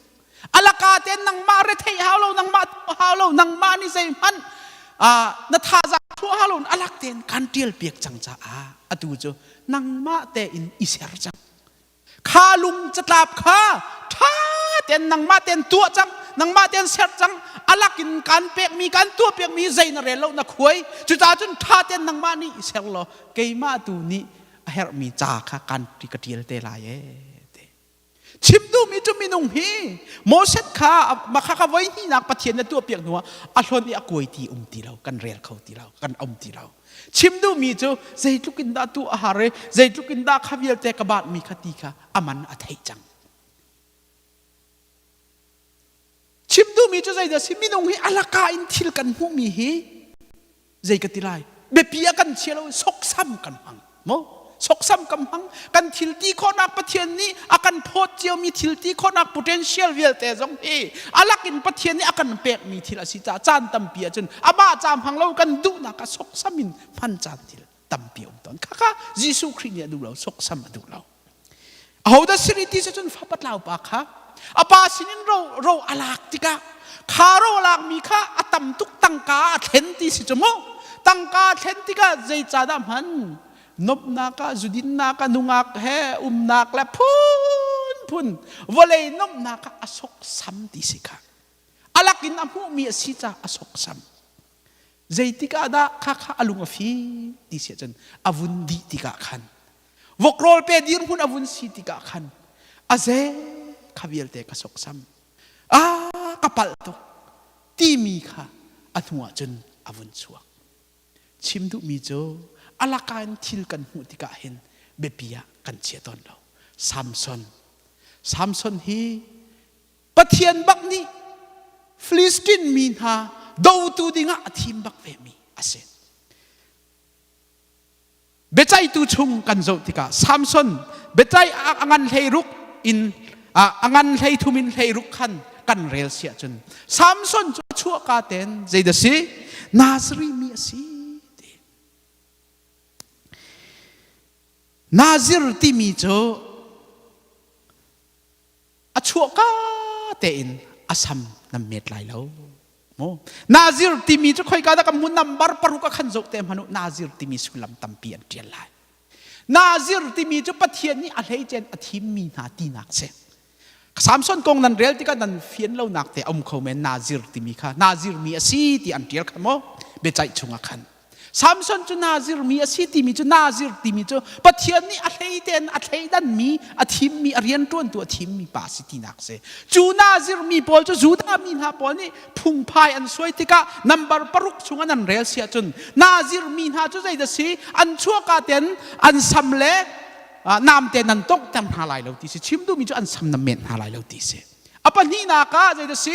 Alaka tein nangmah rethei hau lo nangmah hau lo nangmah nih zeihmanh na thazaang chuah hau lo alak tein kan ṭial piak cang caah atu cu nangmah tein i ser cang. Kha lung catlap kha ṭha tein nangmah tein tuah cang, nangmah tein ser cang, alak in kan pekmi, kan tuah piakmi zei na rel lo na khuai. Cucaah cun ṭha tein nangmah nih i ser law keimah tu nih a herhmi ca kha kan ka ṭial te lai ee. Chim duhmi cu minung hi Moses kha makha kha voi hnihnak Pathian na tuah piak hnuah a hlon i a kuai ti um ti lo, kan rel kho ti lo, kan um ti lo. Chim duhmi cu zeitluk in dah tuah a har i zeitluk in dah kha vialte ka baatmi kha ti kha a man a theih cang. Chim duhmi cu zeidah si minung hi alaka in thil kan hmuhmi hi zei ka ti lai biapi ah kan chia lo soksam kan hmang maw soksam kan hmang kan thil ti khawhnak Pathian nih a kan phawt ciomi thil ti khawhnak potential vialte zong hi alak in Pathian nih a kan pekmi thil a si caah caan tampi ahcun amah ca hmang lo kan duhnak ah soksam in hman caan thil tampi a um tawn khakha Jesuh Khrih nih a duh lo soksam a duh lo ahodah siri ti cun fapa tlau pa kha a pa sinin ro ro a lak tikah kha ro a lakmi kha a tam tuk tangka a thlen ti si cu mu tangka a thlen tikah zeicahdah hman nomhnak ah zudinnak ah nungak he umnak le phunphun vawlei nomhnak ah a soksam ti si kha alak in a hmuhmi a si caah a soksam zeitik ah dah kha kha a lung a fim ti si ahcun a vun dih tikah khan vokrawl pe dirhmun a vun si tikah khan a ze kha vialte ka soksam ah ka palh tuk timi kha a hnu ah cun a vun chuak Chim duhmi cu alaka in thil kan hmuh tikah hin biapi ah kan chia tawn lo. Samson. Samson hi Pathian bak nih Philistine mi hna dotu dingah a thim bak ve mi a si. Biaceihtu chung kan zoh tikah Samson biaceih a ngan 16 in a ngan 33 in 16 khan kan rel si ahcun Samson cu a chuahka ten zeidah si Nazari mi a si ti. Nazir timi cu a chuahka tein a sam nan met lai lo Mu. Nazir timi cu khoika dah kan hmu number paruk a khan zoh te hmanu Nazir timi sullam tampi an ṭial lai. Nazir timi cu Pathian nih a hleicen a thimmi hna tinak si. Samson kong nan rel tikah nan fian lonak te a um kho men Nazir timi kha Nazir mi a si ti an ṭial kha maw biaceih chungah khan. Samson cu Nazir mi a si timi cu Nazir timi cu Pathian nih a hlei tein a thleidanmi a thimmi a rianṭuantu a thimmi pa si tinak si. Cu Nazir mi pawl cu Judah mi hna pawl nih phungphai an suai tikah nambar paruk chung an rel si ahcun Nazir mi hna cu zeidah si an chuahka ten an sam le namte nan tonghter hna lai lo ti si. Chim duhmi cu an sam na menh hna lai lo ti si. A pahnihnak ah zei si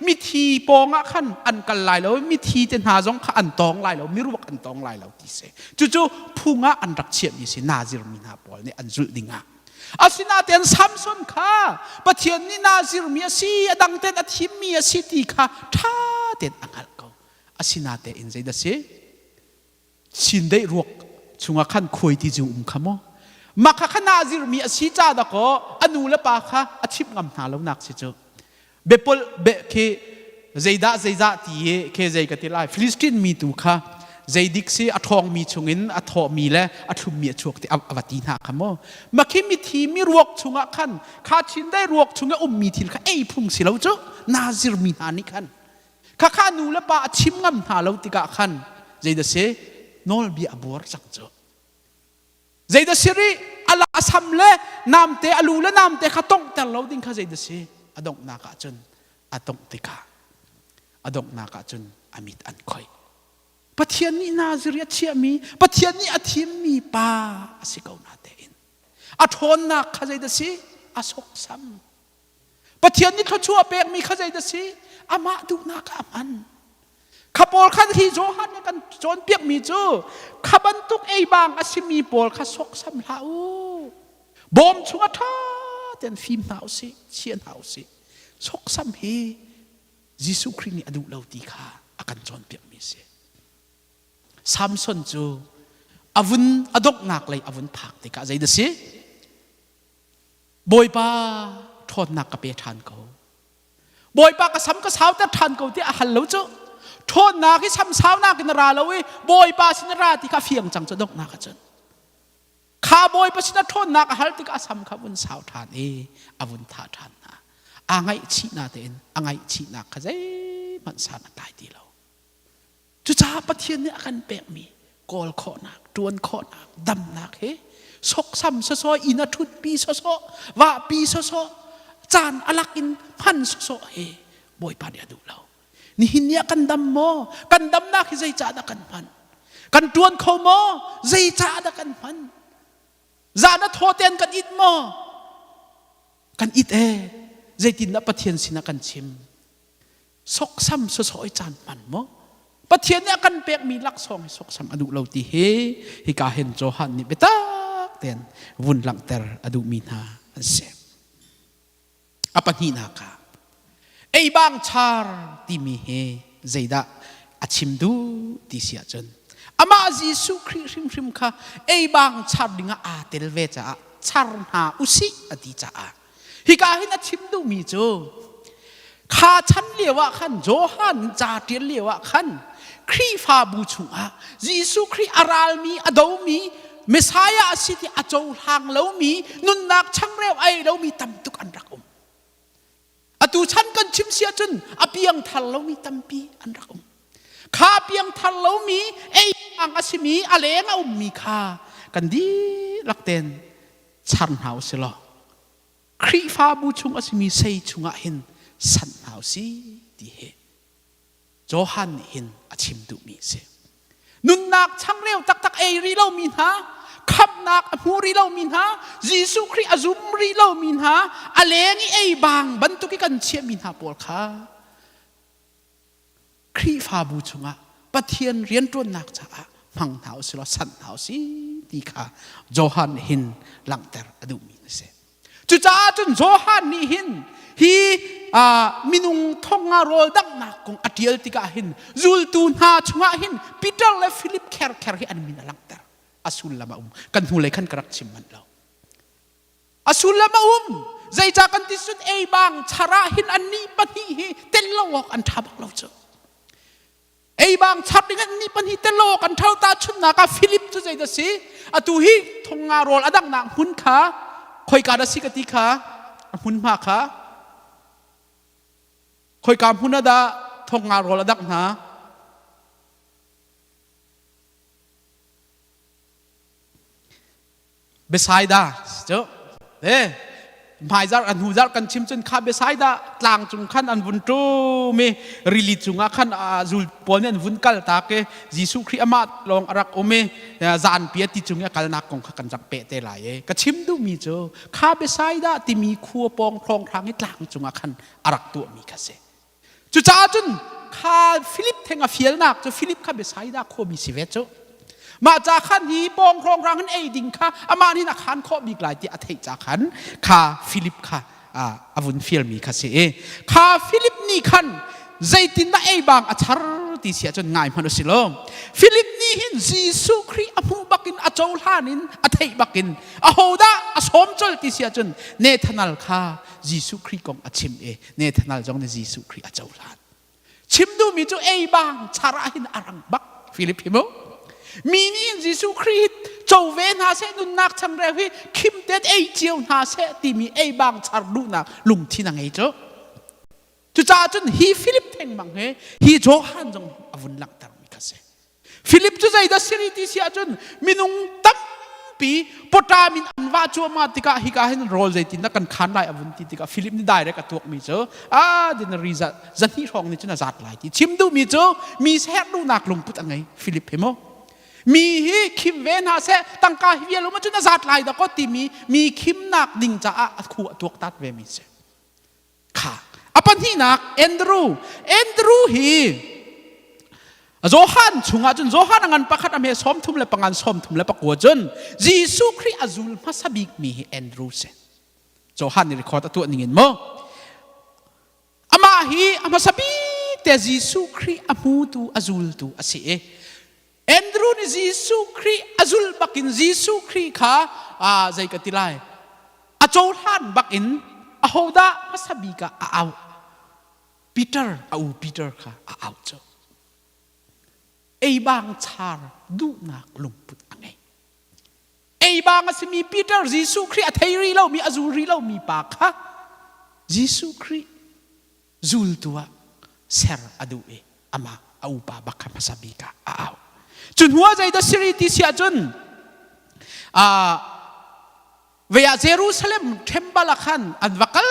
mithi pawng ah khan an kal lai lo, mithi te hna zong kha an tawng lai lo, miruak an tawng lai lo ti si. Cucu phung ah an rak chiahmi si Nazir mi hna pawl nih an zulh ding ah. Asinain Samson kha Pathian nih Nazir mi a si, a dang tein a thimmi a si ti kha ṭha tein a hngalh ko. Asinain zeidah si? Chindeih ruak chungah khan khuai ti cu um kha maw? Mah kha kha Nazir mi a si ca dakaw a nu le pa kha a chimh ngam hna lonak si cu. Biapolh be khi zeidah zeizah ti i khi zei ka ti lai Philistine mi tu kha zeidik si a ṭhawngmi chungin a thawhmi le a thlummi a chuak ti a va ti hna kha maw ma khi mithi mi ruak chungah khan kha chindeih ruak chung i ummi thil kha ei phung si lo cu Nazir mi hna nih khan Khakha nu le pa a chim ngam hna lo tikah khan zeidah si nawlbia a buar cang cu. Zeidah si rih ala a sam le namte a lu le namte kha tonghter lo ding kha zeidah si a donghnak ah cun a tongh tikah a donghnak ah cun a mit an khoih. Pathian nih Nazir a chiahmi Pathian nih a thimmi pa a si ko na tein a ṭhawnnak kha zeidah si a sawksam Pathian nih thluachuah pekmi kha zeidah si? Amah duhnak ah a hman. Kha pawl khan hi Johan nih kan cawnpiakmi cu kha bantuk ei bang a simi pawl kha sawksam hlah u. Bawm chungah ṭha tein fim hna u sih, chia hna u sih. Sawksam hi Jesuh Khrih nih a duh lo ti kha a kan cawnpiakmi a si. Samson cu a vun a donghnak lei a vun phak tikah zeidah si? Bawipa ṭhawnnak ka pe ṭhan ko. Bawipa ka sam ka sauter ṭhan ko tiah a hal lo cu. Ṭhawnnak hi sam saunak in a ra lo i Bawipa sin a ra ti kha fiang cang cu donghnak ah cun. Kha Bawipa sin a ṭhawnnak a hal tikah a sam kha vun sau ṭhan i a vun thah ṭhan hna. Aa ngaihchihnak tein a ngaihchihnak kha zeihmanh san a tlai ti lo. Cucaah Pathian nih a kan pekmi kawl khawhnak, ṭuan khawhnak, damnak hi soksam sawsawh, inn a ṭhutpi sawsawh, vahpi sawsawh, caan a lak in hman sawsawh hi Bawipa nih a duh lo. Nihin ni ah kan dam maw? Kan damnak hi zeicah dah kan hman? Kan ṭuan kho maw? Zeicah dah kan hman? Zan a thaw tein kan it maw? Kan it ee. Zeitindah Pathian sinah kan chim? Soksam sawsawh i caan hman maw? Pathian nih a kan pekmi laksawng hi soksam a duh lo ti hi hika hin Johan nih biatak tein vun langhter a duhmi hna an si. A pahnihnak ah eibang char timi hi zeidah a chim duh ti si ahcun amah Jesuh Khrih hrimhrim kha eibang char dingah aa tel ve caah char hna usih a ti caah Hika hin a chim duhmi cu kha chan lio ah khan Johan ca ṭial lio ah khan Khrihfabu chungah Jesuh Khrih a ralmi a domi Messiah a si ti a cohlang lomi nunnak changreu a ei lomi tam tuk an rak um. Atu chan kan chim si ahcun a piangthar lomi tampi an rak um. Kha piangthar lomi ei ang a simi a leng a ummi kha kan dihlak ten char hna u si law Khrihfabu chung a simi sei chungah hin sanh hna u si ti hi Johan nih hin a chim duhmi a si. Nunnak changreu taktak ei rih lomi hna, khamhnak a hmu rih lomi hna, Jesuh Khrih a zum rih lomi hna, a leng i ei bang bantuk i kan chiahmi hna pawl kha Khrihfabu chungah Pathian rianṭuannak caah hmang hna u silaw sanh hna u si ti kha Johan nih hin langhter a duhmi a si. Cucaah cun Johan nih hin hi minung thonga rawl danghnak kong a ṭial tikah hin zultu hna chungah hin Peter le Philip kherkher hi an min a langhter. A sullam a um. Kan hnulei khan ka rak chim manh lo. A sullam a um. Zeicah kan ti cun ei bang char ah hin annih pahnih hi tel lo awk an ṭha bak lo cu. Ei bang char ding annih pahnih tel lo awk an ṭha ta chunnak ah Philip cu zeidah si? Atu hi thonga rawl a danghnak hmun kha khoika dah si ka ti kha a hmunhma kha khoika hmun ah dah thonga rawl a dangh hna? Bethsaida cu eh. Hmaizarh a hnuzarh kan chim cun kha Bethsaida tlang cung khan an vun ṭum i rili cungah khan zul pawl nih an vun kal tak i Jesuh Khrih amah lawng a rak um i zanpi a ti cung i a kalnak kong kha kan rak peh te lai i ka chim duhmi cu kha Bethsaida timi khua pawng hrawnghrang i tlang cungah khan a rak tuahmi kha si. Cucaah cun kha Philip theng a fialnak cu Philip kha Bethsaida khuami si ve cu. Mah ca khan hi pawng hrawnghrang in ei ding kha amah nih a khan khawh bik lai tiah a theih ca khan kha Philip kha a vun fialmi kha si i kha Philip nih khan zeitindah ei bang a char ti si ahcun ngai hmanh u si law Philip nih hin Jesuh Khrih a hmuh bakin a cohlan in a theih bakin ahodah a sawm colh ti si ahcun Nathanael kha Jesuh Khrih kong a chim i Nathanael zong nih Jesuh Khrih a cohlan. Chim duhmi cu ei bang char ah hin a rang bak Philip hi mu. Mi nih Jesuh Khrih co ve hna seh nunnak changreu hi khim tein ei cio hna seh timi ei bang char duhnak lungthin a ngei cu. Cucaah cun hi Philip thengmang he hi Johan zong a vun langhtermi kha si. Philip cu zeidah siri ti si ahcun minung tampi pawṭam in an vah cuahmah tikah hika hin rawl zeitin dah kan khaan lai a vun ti tikah Philip nih direct a tuakmi cu a dinari zahnih hrawng nih cun a zat lai ti chim duhmi cu mi herh duhnak lungput a ngei Philip hi mu mi hi khim ve hna seh tangka hi vial um cun a zat lai dah kaw timi mi khimnak ding caah a khu a tuaktat ve mi si Kha. A pahnihnak Andrew. Andrew hi Johan chungah cun Johan a ngan pakhat a hme 35 34 cun Jesuh Khrih a zul hmasa bikmi hi Andrew si. Johan nih record a tuah ning in mu. Amah hi a hmasa bik te Jesuh Khrih a hmutu a zultu a si i Andrew nih Jesuh Khrih a zulh bakin Jesuh Khrih kha zei ka ti lai a cohlan bakin ahodah hmasa bik ah a auh Peter a u Peter kha a auh cu eibang char duhnak lungput a ngei eibang a simi Peter Jesuh Khrih a thei rih lomi a zul rih lomi pa kha Jesuh Khrih zultu ah ser a duh i amah a upa bak kha hmasa bik ah a au. Cu hnu ah zeidah siri ti si ahcun vei ah Jerusalem temple ah khan an va kal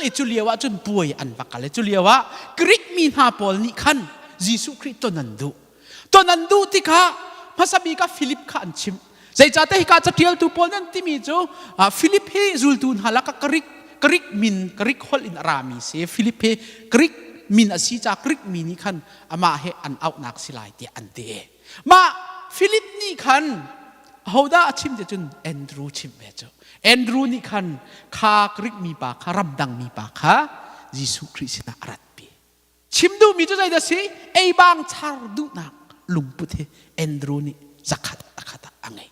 i cu lio ah cun puai an va kal i cu lio ah Greek mi hna pawl nih khan Jesuh Khrih ton an duh. Ton an duh tikah hmasa bik ah Philip kha an chimh. Zeicahtiah hika caṭialtu pawl nan timi cu Philip hi zultu hna lakah Greek Greek min Greek holh in a rami si. Philip hi Greek min a si caah Greek mi nih khan amah he an auhnak si lai tiah an ti. Mah Philip nih khan ahodah a chim ti cun Andrew chim ve cu. Andrew nih khan kha Greek mipa kha ramdang mipa kha Jesuh Khrih sinah a ratpi. Chim duhmi cu zeidah si? Eibang char duhnak lungput hi Andrew nih zakhat akhat ah a ngei.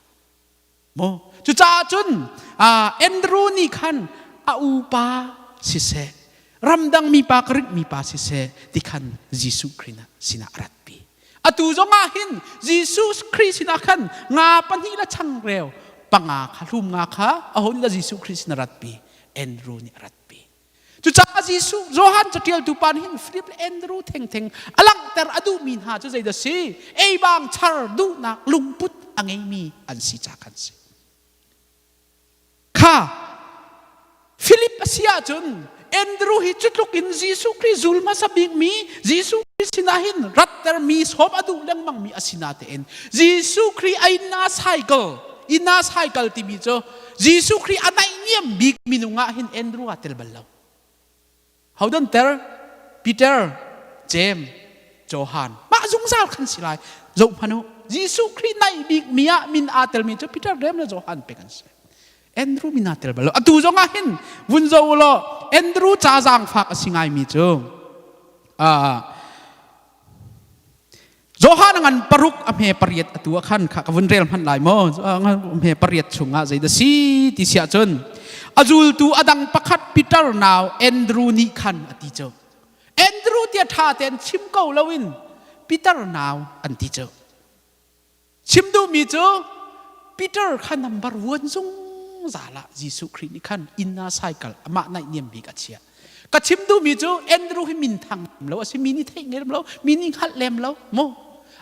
Maw? Cucaah cun Andrew nih khan a upa siseh, ramdang mipa Greek mipa siseh ti khan Jesuh Khrih sinah a ratpi. Atu zongah hin Jesuh Khrih sinah khan nga pahnih le changreu panga kha hlum nga kha aho nih dah Jesuh Khrih sinah ratpi? Andrew nih a ratpi. Cucaah Jesuh Johan caṭialtu pa nih hin Philip le Andrew thengtheng a langhter a duhmi hna cu zeidah si? Eibang char duhnak lungput a ngeimi an si ca khan si. Kha Philip a si ahcun Andrew hi cutluk in Jesuh Khrih zul hmasa bikmi Jesuh Khrih sinah hin rattermi sawm a duh lengmangmi a si natein Jesuh Khrih a inna cycle inna cycle timi cu Jesuh Khrih a naihniam bik minung ah hin Andrew aa tel bal lo. Hodon ter Peter, James, Johan mah zungzal khan si lai. Zoh hmanh u. Jesuh Khrih naih bik mi ah min aa telmi cu Peter, James le Johan pek an si. Andrew min aa tel bal lo. Atu zong ah hin vun zo u law Andrew ca zaangfak a si ngaimi cu Johan ngan paruk a hme pariat atu ah khan kha ka vun rel hmanh lai maw hme pariat chungah zeidah si ti siah cun a zultu a dang pakhat Peter nau Andrew nih khan a ti cu Andrew tia ṭha tein chim ko loin Peter nau an ti cu Chim duhmi cu Peter kha number one zungzal ah Jesuh Khrih nih khan inner cycle amah naihniam bik a chiah. Ka chim duhmi cu Andrew hi minthang lo a si mi nih theih lem lo mi nih hngalh lem lo mu.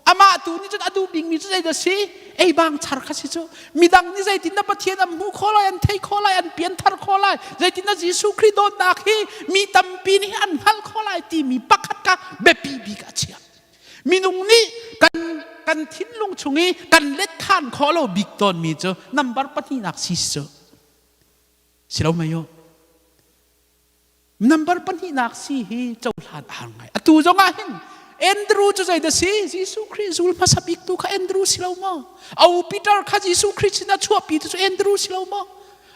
Amah tu nih cun a duh bikmi cu zeidah si? Ei bang char kha si cu. Midang nih zeitin dah Pathian an hmuh khawh lai, an theih khawh lai, an pianthar khawh lai, zeitin dah Jesuh Khrih dawtnak hi mi tampi nih an hngalh khawh lai timi pakhat kha biapi bik a chiah. Minung nih kan kan thinlung chung i kan let khan khawh lo bik tawnmi cu number pahnihnak si cu. Si lo mei u. Number pahnihnak si hi cohlan a har ngai. Atu zong ah hin Andrew cu zeidah si? Jesuh Khrih zul hmasa bik tu kha Andrew si lo maw? Au Peter kha Jesuh Khrih sin a chuahpi tu cu Andrew si lo maw?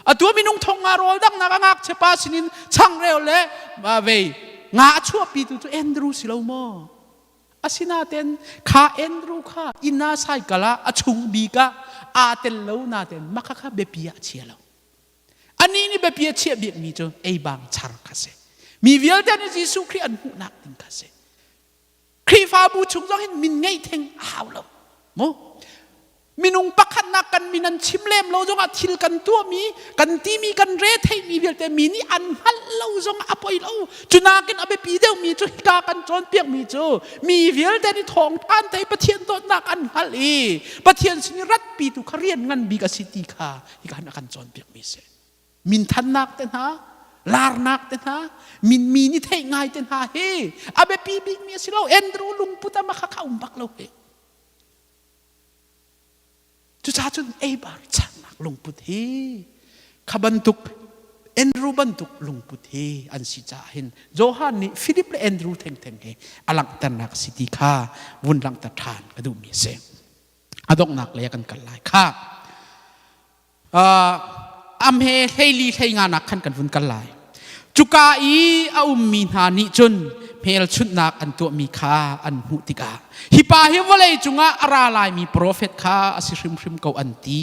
Atu minung thong nga rawl dangnak a ngakchia pa sinin changreu le vei nga a chuahpi tu cu Andrew si lo maw? Asinain kha Andrew kha inn ah cycle ah a chung bik ah aa tel lo nain mah kha biapi ah a chia lo. Anih nih biapi a chiah bikmi cu eibang char kha si. Mi vialte nih Jesuh Khrih an hmuhnak ding kha si. Khrihfabu chung zong hin min ngeih theng a hau lo. Mu? Minung pakhatnak kan min an chim lem lo zongah thil kan tuahmi, kan timi, kan re theihmi vialte mi nih an hngalh lo zongah a poi lo. Cunakin a biapi deuhmi cu hika kan cawnpiakmi cu mi vialte nih thawngṭha an theih Pathian dawtnak an hngalh i Pathian sin i ratpi tu kha rian ngan bik a si ti kha hika hin a kan cawnpiakmi a si. Minthannak te hna, larnak te hna, min mi nih theih ngai te hna hi a biapi bikmi a si lo. Andrew lungput ah kha kha um bak lo hi. Cucaah cun eibar charnak lungput hi kha bantuk Andrew bantuk lungput hi an si caah hin Johan nih Philip le Andrew thengtheng hi a langhternak a si ti kha vun langhter ṭhan ka duhmi a si. A donghnak lei ah kan kal lai kha. Amhe hleili hlei nga nak khan kan vun kal lai. Cuka i a ummi hna nih cun hmelchunhnak an tuahmi kha an hmuh tikah hi pa hi vawlei cungah a ra laimi profet kha a si hrimhrim ko an ti.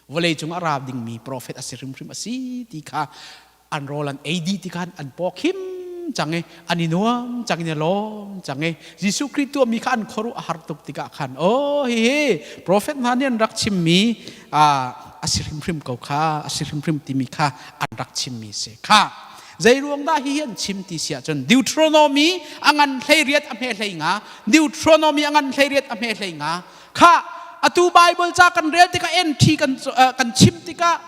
Vawlei cung a ra dingmi profet a si hrimhrim a si ti kha an rawl an ei dih tikhan an paw khim cang i an i nuam cang in i lawm cang i Jesuh Khrih tuahmi kha an khuaruah a har tuk tikah khan oh hihi profet hna nih an rak chimmi a si hrimhrim ko kha a si hrimhrim timi kha an rak chimmi si kha. Zei ruang dah hihi an chim ti si ahcun Deuteronomy a ngan 18 a hme 15, Deuteronomy a ngan 18 a hme 15 kha atu Bible ca kan rel tikah NT kan kan chim tikah,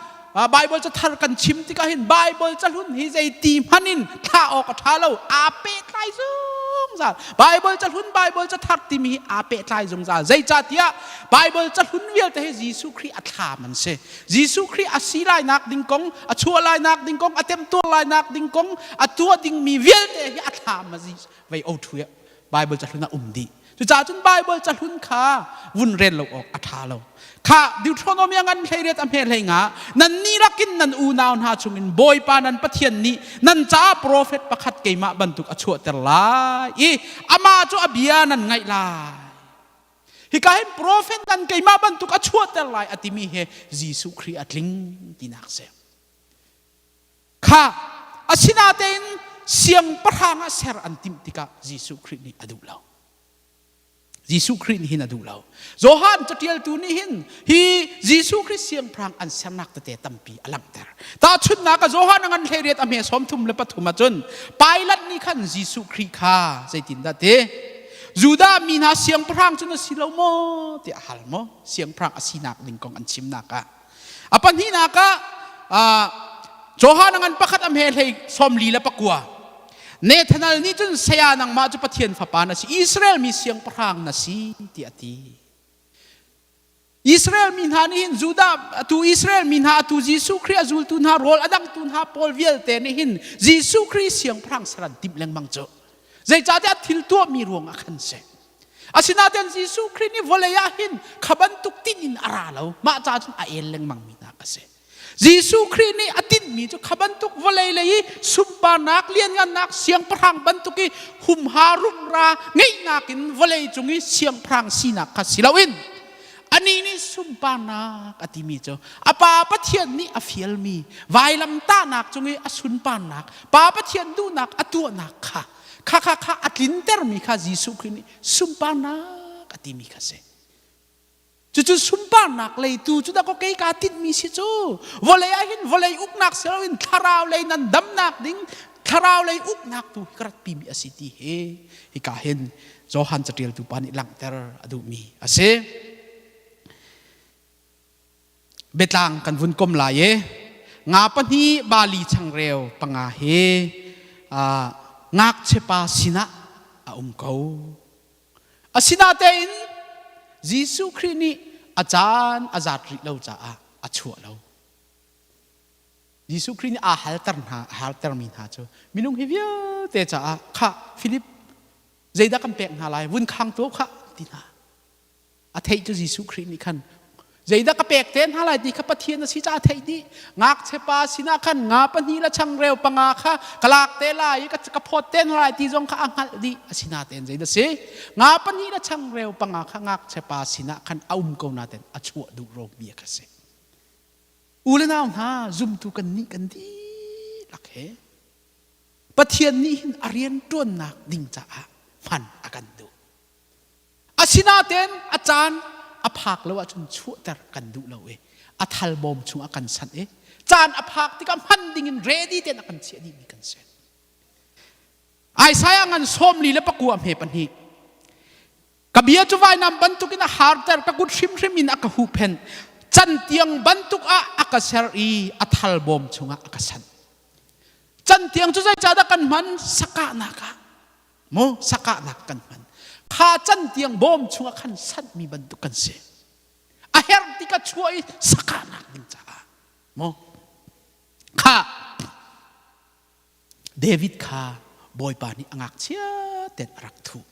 Bible ca thar kan chim tikah hin Bible ca hlun hi zei ti hmanh in thlah awk a ṭha lo, aa pehtlai zungzal. Bible ca hlun, Bible ca thar timi hi aa pehtlai zungzal. Zeicahtiah Bible ca hlun vialte hi Jesuh Khrih a thlam an si. Jesuh Khrih a si lainak ding kong, a chuah lainak ding kong, a temtuar lainak ding kong, a tuah dingmi vialte hi a thlam a vei o ṭhu Bible ca hlun ah um dih. Cucaah cun Bible cahlun kha vun rel lo awk a ṭha lo. Kha Deuteronomy a ngan 18 a hme 15 nan nih rakin nan unau hna chungin Bawipa nan Pathian nih nan caah profet pakhat keimah bantuk a chuahter lai i amah cu a bia nan ngaih lai. Hika hin profet nan keimah bantuk a chuahter lai a timi hi Jesuh Khrih a tling tinak si. Kha asinatein siangpahrang ah ser an timh tikah Jesuh Khrih nih a duh lo. Jesuh Khrih nih hin a duh lo. Johan catialtu nih hin hi Jesuh Khrih siangpahrang an sernak tete tampi a langhter. Tahchunhnak ah Johan a ngan 18 a hme 33 ahcun Pilate nih khan Jesuh Khrih kha zeitindah ti Judah mi hna siangpahrang cu na si lo maw tiah a hal maw? Siangpahrang a sinak ding kong an chimnak ah. A pahnihnak ah Johan a ngan pakhat a hme hlei 44. Nathanael nih cun saya nangmah cu Pathian fapa na si, Israel mi siangpahrang na si tiah a ti. Israel mi hna nih hin Judah atu Israel mi hna atu Jesuh Khrih a zultu hna rawl a dangtu hna pawl vialte nih hin Jesuh Khrih siangpahrang ser an timh lengmang cu. Zeicahtiah thil tuahmi ruangah khan si. Asinain Jesuh Khrih nih vawlei ah hin kha bantuk tinh in a ra lo. Mah ca cun a el lengmang mi hna ka si. Jesuh Khrih nih a tinhmi cu kha bantuk vawlei lei i sunparnak lianngannak siangpahrang bantuk i humha rumra ngeihnak in vawlei cung i siangpahrang sinak kha si loin anih nih sunparnak a timi cu a Pa Pathian nih a fialmi vailamtahnak cung i a sunparnak Pa Pathian duhnak a tuahnak kha kha kha kha a tlintermi kha Jesuh Khrih nih sunparnak a timi kha si. Cucu sunparnak lei tu cu dah kei kaa tinhmi si cu. Vawlei ah hin vawlei uknak si loin thlarau lei nan damnak ding thlarau lei uknak tu hi ka ratpimi a si ti hi hika hin. Johan catialtu pa nih langhter a duhmi a si. Biatlang kan vun kom lai i nga pahnih bali changreu panga hi ngakchia pa sinah a um ko. Asinatein Jesuh Khrih nih a caan a zat rih lo caah a chuah lo. Jesuh Khrih nih aa halter hna, a haltermi hna cu minung hi vialte caah khah Philip zeidah kan pek hna lai vun khang tuah khah ti hna. A theih cu Jesuh Khrih nih khan zeidah ka pek te hna lai ti kha Pathian a si caah a theih dih. Ngakchia pa sinah khan nga pahnih le changreu panga kha ka lak te lai i ka phawt te hna lai ti zong kha a hngalh dih. Asinain zeidah si? Nga pahnih le changreu panga kha ngakchia pa sinah khan a um ko nain a chuah duh romi a kha si. U le nau hna zumtu kan nih kan dihlak he Pathian nih hin a rian ṭuannak ding caah hman a kan duh. Asinain a caan a phak lo ahcun chuahter kan duh lo i a thal bawm chung a kan sanh i caan a phak tikah hman dingin ready tein a kan chiah dihmi kan si. Isaiah ngan sawm li le pakua hme pahnih Ka bia cu vainam bantukin a harter, ka kut hrimhrim in a ka huhphenh. Cantiang bantuk ah a ka ser i a thal bawm chungah a ka sanh. Cantiang cu zeicahdah kan hman? Sakahnak ah. Mu sakahnak kan hman. Kha cantiang bawm chungah khan sanhmi bantuk kan si. A herh tikah chuah i sakahnak ding caah. Mu kha David kha Bawipa nih a ngakchia ten a rak thuh.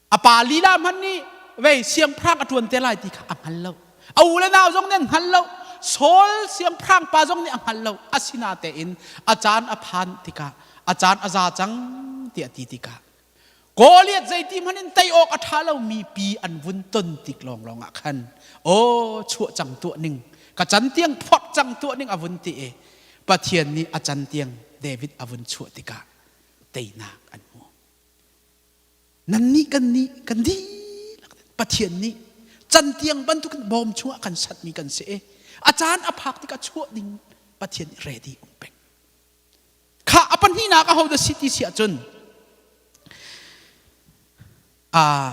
A pa lila hmanh nih vei siangpahrang a ṭuan te lai ti kha a hngal lo. A u le nau zong nih an hngal lo. Saul siangpahrang pa zong nih a hngal lo. Asinatein a caan a phan tikah a caan a za cang tiah a ti tikah Goliath zeiti hmanh in tei awk a ṭha lomi pi an vun ton tik lawnglawng ah khan aw chuah cang tuah ning ka cantiang phorh cang tuah ning a vun ti i Pathian nih a cantiang David a vun chuah tikah teinak an hmu. Nannih kan nih kan dihlak Pathian nih cantiang bantukin bawm chungah kan satmi kan si i a caan a phak tikah chuah ding Pathian nih ready um peng. Kha a pahnihnak aho dah si ti si ahcun uh,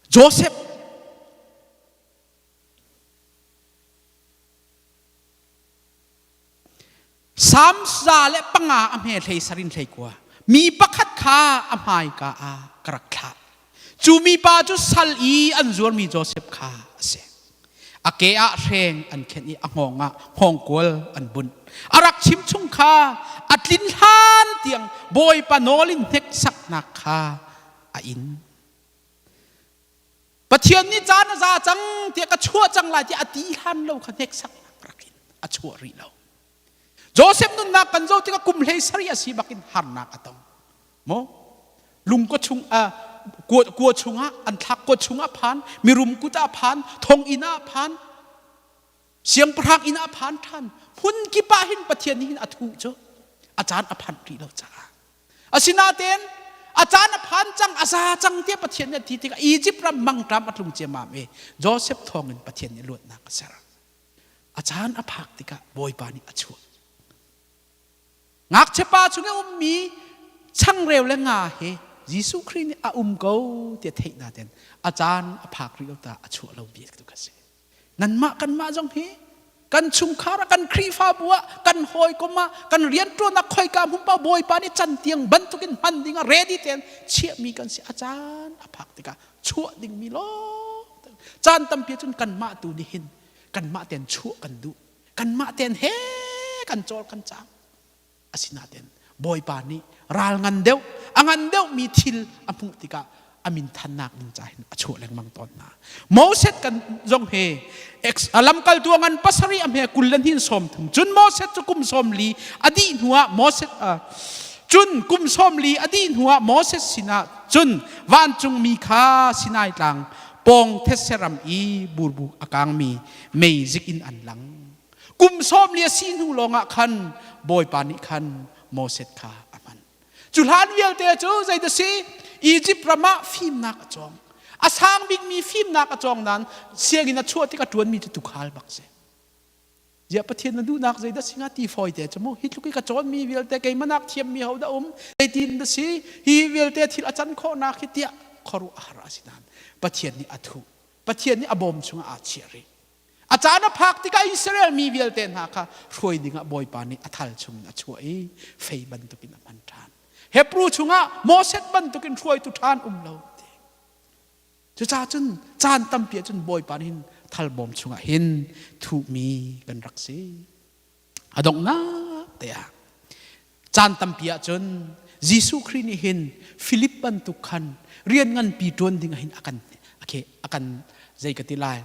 Joseph Sam za le panga a hme hlei sarin hlei kua mi pakhat kha a hmaika ah ka rak thlah cu mipa cu sal i an zuarmi Joseph kha a si A ke ah hreng an khenh i a hngawng ah hngawngkual an bunh. A rak chim chung kha a tlin hlan tiang Bawipa nawl in hneksaknak kha a in. Pathian nih caan a za cang tiah ka chuah cang lai tiah a ti hlan lo kha hneksaknak rak in a chuah rih lo. Joseph nunnak kan zoh tikah kum hlei sarih a si bakin harnak a tong. Maw? Lungkua chung a kua, kua chungah an thlak kua chungah phan, mirum kut ah phan, thonginn ah phan, siangpahrang inn ah phan ṭhan. Hmun kip ah hin Pathian nih hin a thuh cu a caan a phanh rih lo caah. Asinain a caan a phan cang, a za cang tiah Pathian nih a ti tikah Egypt ram mangṭam a tlung ciammam i Joseph thawngin Pathian nih luatnak a ser. A caan a phak tikah Bawipa nih a chuah. Ngakchia pa chung i ummi changreu le nga hi Jesuh Khrih nih a um ko tiah theih naten a caan a phak rih lo ta a chuah lo bia tu kha si. Nanmah kanmah zong hi kan chungkhar ah kan Khrihfabu ah kan hawikom ah kan rianṭuannak khoika hmun paoh Bawipa nih cantiang bantukin hman ding ah ready tein chiahmi kan si a caan a phak tikah chuah dingmi lawng caan tampi cun kanmah tu nih hin kanmah tein chuah kan duh kanmah tein he kan cawl kan cang asinain bawipa nih ral ngan deuh a ngan deuhmi thil a hmuh tikah a min thannak ding ca hin a chuah lengmang tawn hna Moses kan zong he lamkaltu a ngan pasarih a hme kul le hnin sawm thum cun Moses cu kum sawm li a dih hnuah Moses cun kum sawm li a dih hnuah Moses sinah cun vancungmi kha Sinai tlang pawng thetse ram i burbuk a kangmi meizik in an lang. Kum sawm li a si hnu lawngah khan Bawipa nih khan Moses kha a hman. Cu hlan vialte cu zeidah si? Egypt ram ah fimnak a cawng. A sang bikmi fimnak a cawng nain sianginn a chuah tik a ṭuanmi cu tuukhal bak si. Ziah Pathian na duhnak zeidah si hnga ti fawi te cu mu. Hi tluk i ka cawnmi vialte keimah thiammi ho dah um? Zeitin dah si? Hi vialte thil a can khawhnak hi tiah khuaruahhar a si nain Pathian nih a thuh. Pathian nih a bawm chungah aa chiah rih. A caan a phak tikah Israel mi vialte hna kha hruai dingah Bawipa nih a thal chungin a chuah i fei bantukin a hman ṭhan. Hebrew chungah Moses bantukin hruaitu ṭhan um lo. Cucaah cun caan tampi ah cun Bawipa nih hin thalbawm chungah hin thuhmi kan rak si. A donghnak te ah caan tampi ah cun Jesuh Khrih nih hin Philip bantuk khan rian nganpi ṭuan ding ah hin a kan a kan zei ka ti lai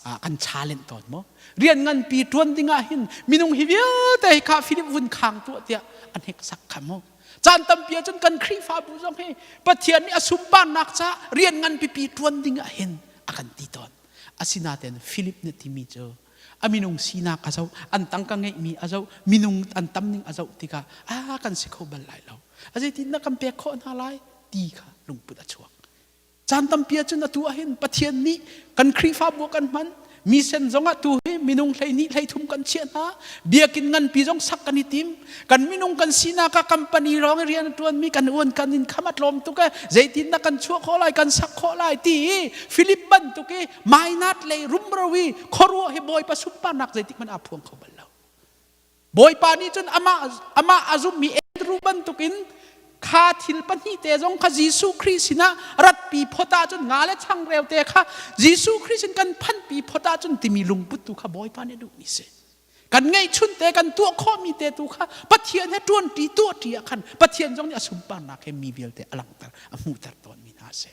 a kan challenge tawn maw rian nganpi ṭuan ding ah hin minung hi vialte hi kha Philip vun khang tuah tiah a hneksak kha mu Caan tampi ahcun kan Khrihfabu zong hi Pathian nih a sunparnak caah rian nganpipi ṭuan ding ah hin a kan ti tawn. Asinain Philip nih timi cu a minung sinak a zoh, an tangka ngeihmi a zoh, minung an tam ning a zoh tikah a kan si kho bal lai lo. A zeitindah kan pek khawh hna lai ti kha lungput a chuak. Caan tampi ahcun atu ahhin Pathian nih kan Khrihfabu kan hman. Mission zongah tu hi minung 12 13 kan chiah hna. Biakinn nganpi zong sak kan i tim. Kan minung kan sinak ah company lawng i rian a ṭuanmi kan uan kan in kham a tlawm tuk e. Zeitindah kan chuah khawh lai, kan sak khawh lai ti i Philip bantuk i mainat lei rumro i khuaruah hi Bawipa sunparnak zeitik hmanh aa phuang kho bal lo. Bawipa nih cun amah amah a zummi Andrew bantukin kha thil pahnih te zong kha Jesuh Khrih sinah ratpi phot ahcun nga le changreu te kha Jesuh Khrih sin kan phanhpi phot ahcun timi lungput tu kha Bawipa nih a duhmi si. Kan ngeihchun te kan tuah khawhmi te tu kha Pathian he ṭuanṭi tuahṭi ah khan Pathian zong nih a sunparnak he mi vialte a langhter a hmuhter tawnmi hna a si.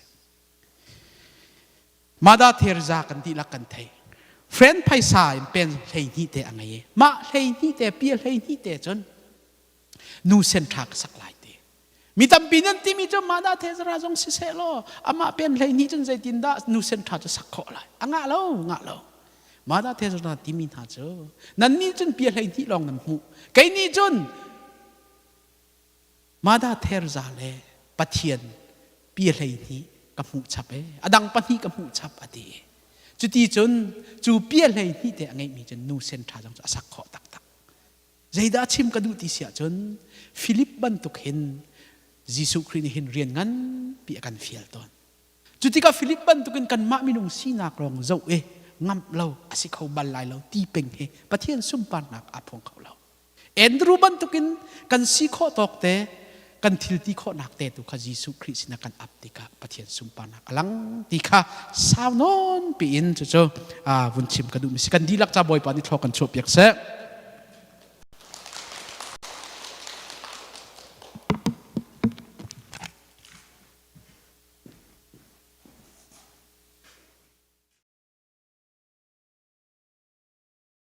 Mother Teresa kan dihlak kan thei. Friend phaisa in pen 12 te a ngei i mah 12 te pia 12 te cun nu sen ṭha ka sak lai ti. Mi tampi nan timi cu Mother Teresa zong si seh law amah pen 12 cun zeitindah nu sen ṭha cu sak khawh lai. A ngah lo, ngah lo. Mother Teresa timi hna cu nan nih cun pia 12 lawng nan hmuh. Kei nih cun Mother Teresa le Pathian pi 12 ka hmuh chap e a dang pahnih ka hmuh chap a ti cuti cun cu pia 12 te a ngeihmi cun nu sen ṭha zong cu a sak khawh taktak zeidah chim ka duh ti si ahcun Philip bantuk hin Jesuh Khrih nih hin rian nganpi a kan fial tawn cutikah Philip bantukin kanmah minung sinak lawng zoh i ngamh lo a si kho bal lai lo ti peng hi Pathian sunparnak aa phuang kho lo Andrew bantukin kan si khawh tawk te kan thil ti khawhnak te tu kha Jesuh Khrih sinah kan ap tikah Pathian sunparnak a lang ti kha sau nawn piin cucu vun chim ka duhmi si kan dihlak ca Bawipa nih thlaw kan chuah piak seh.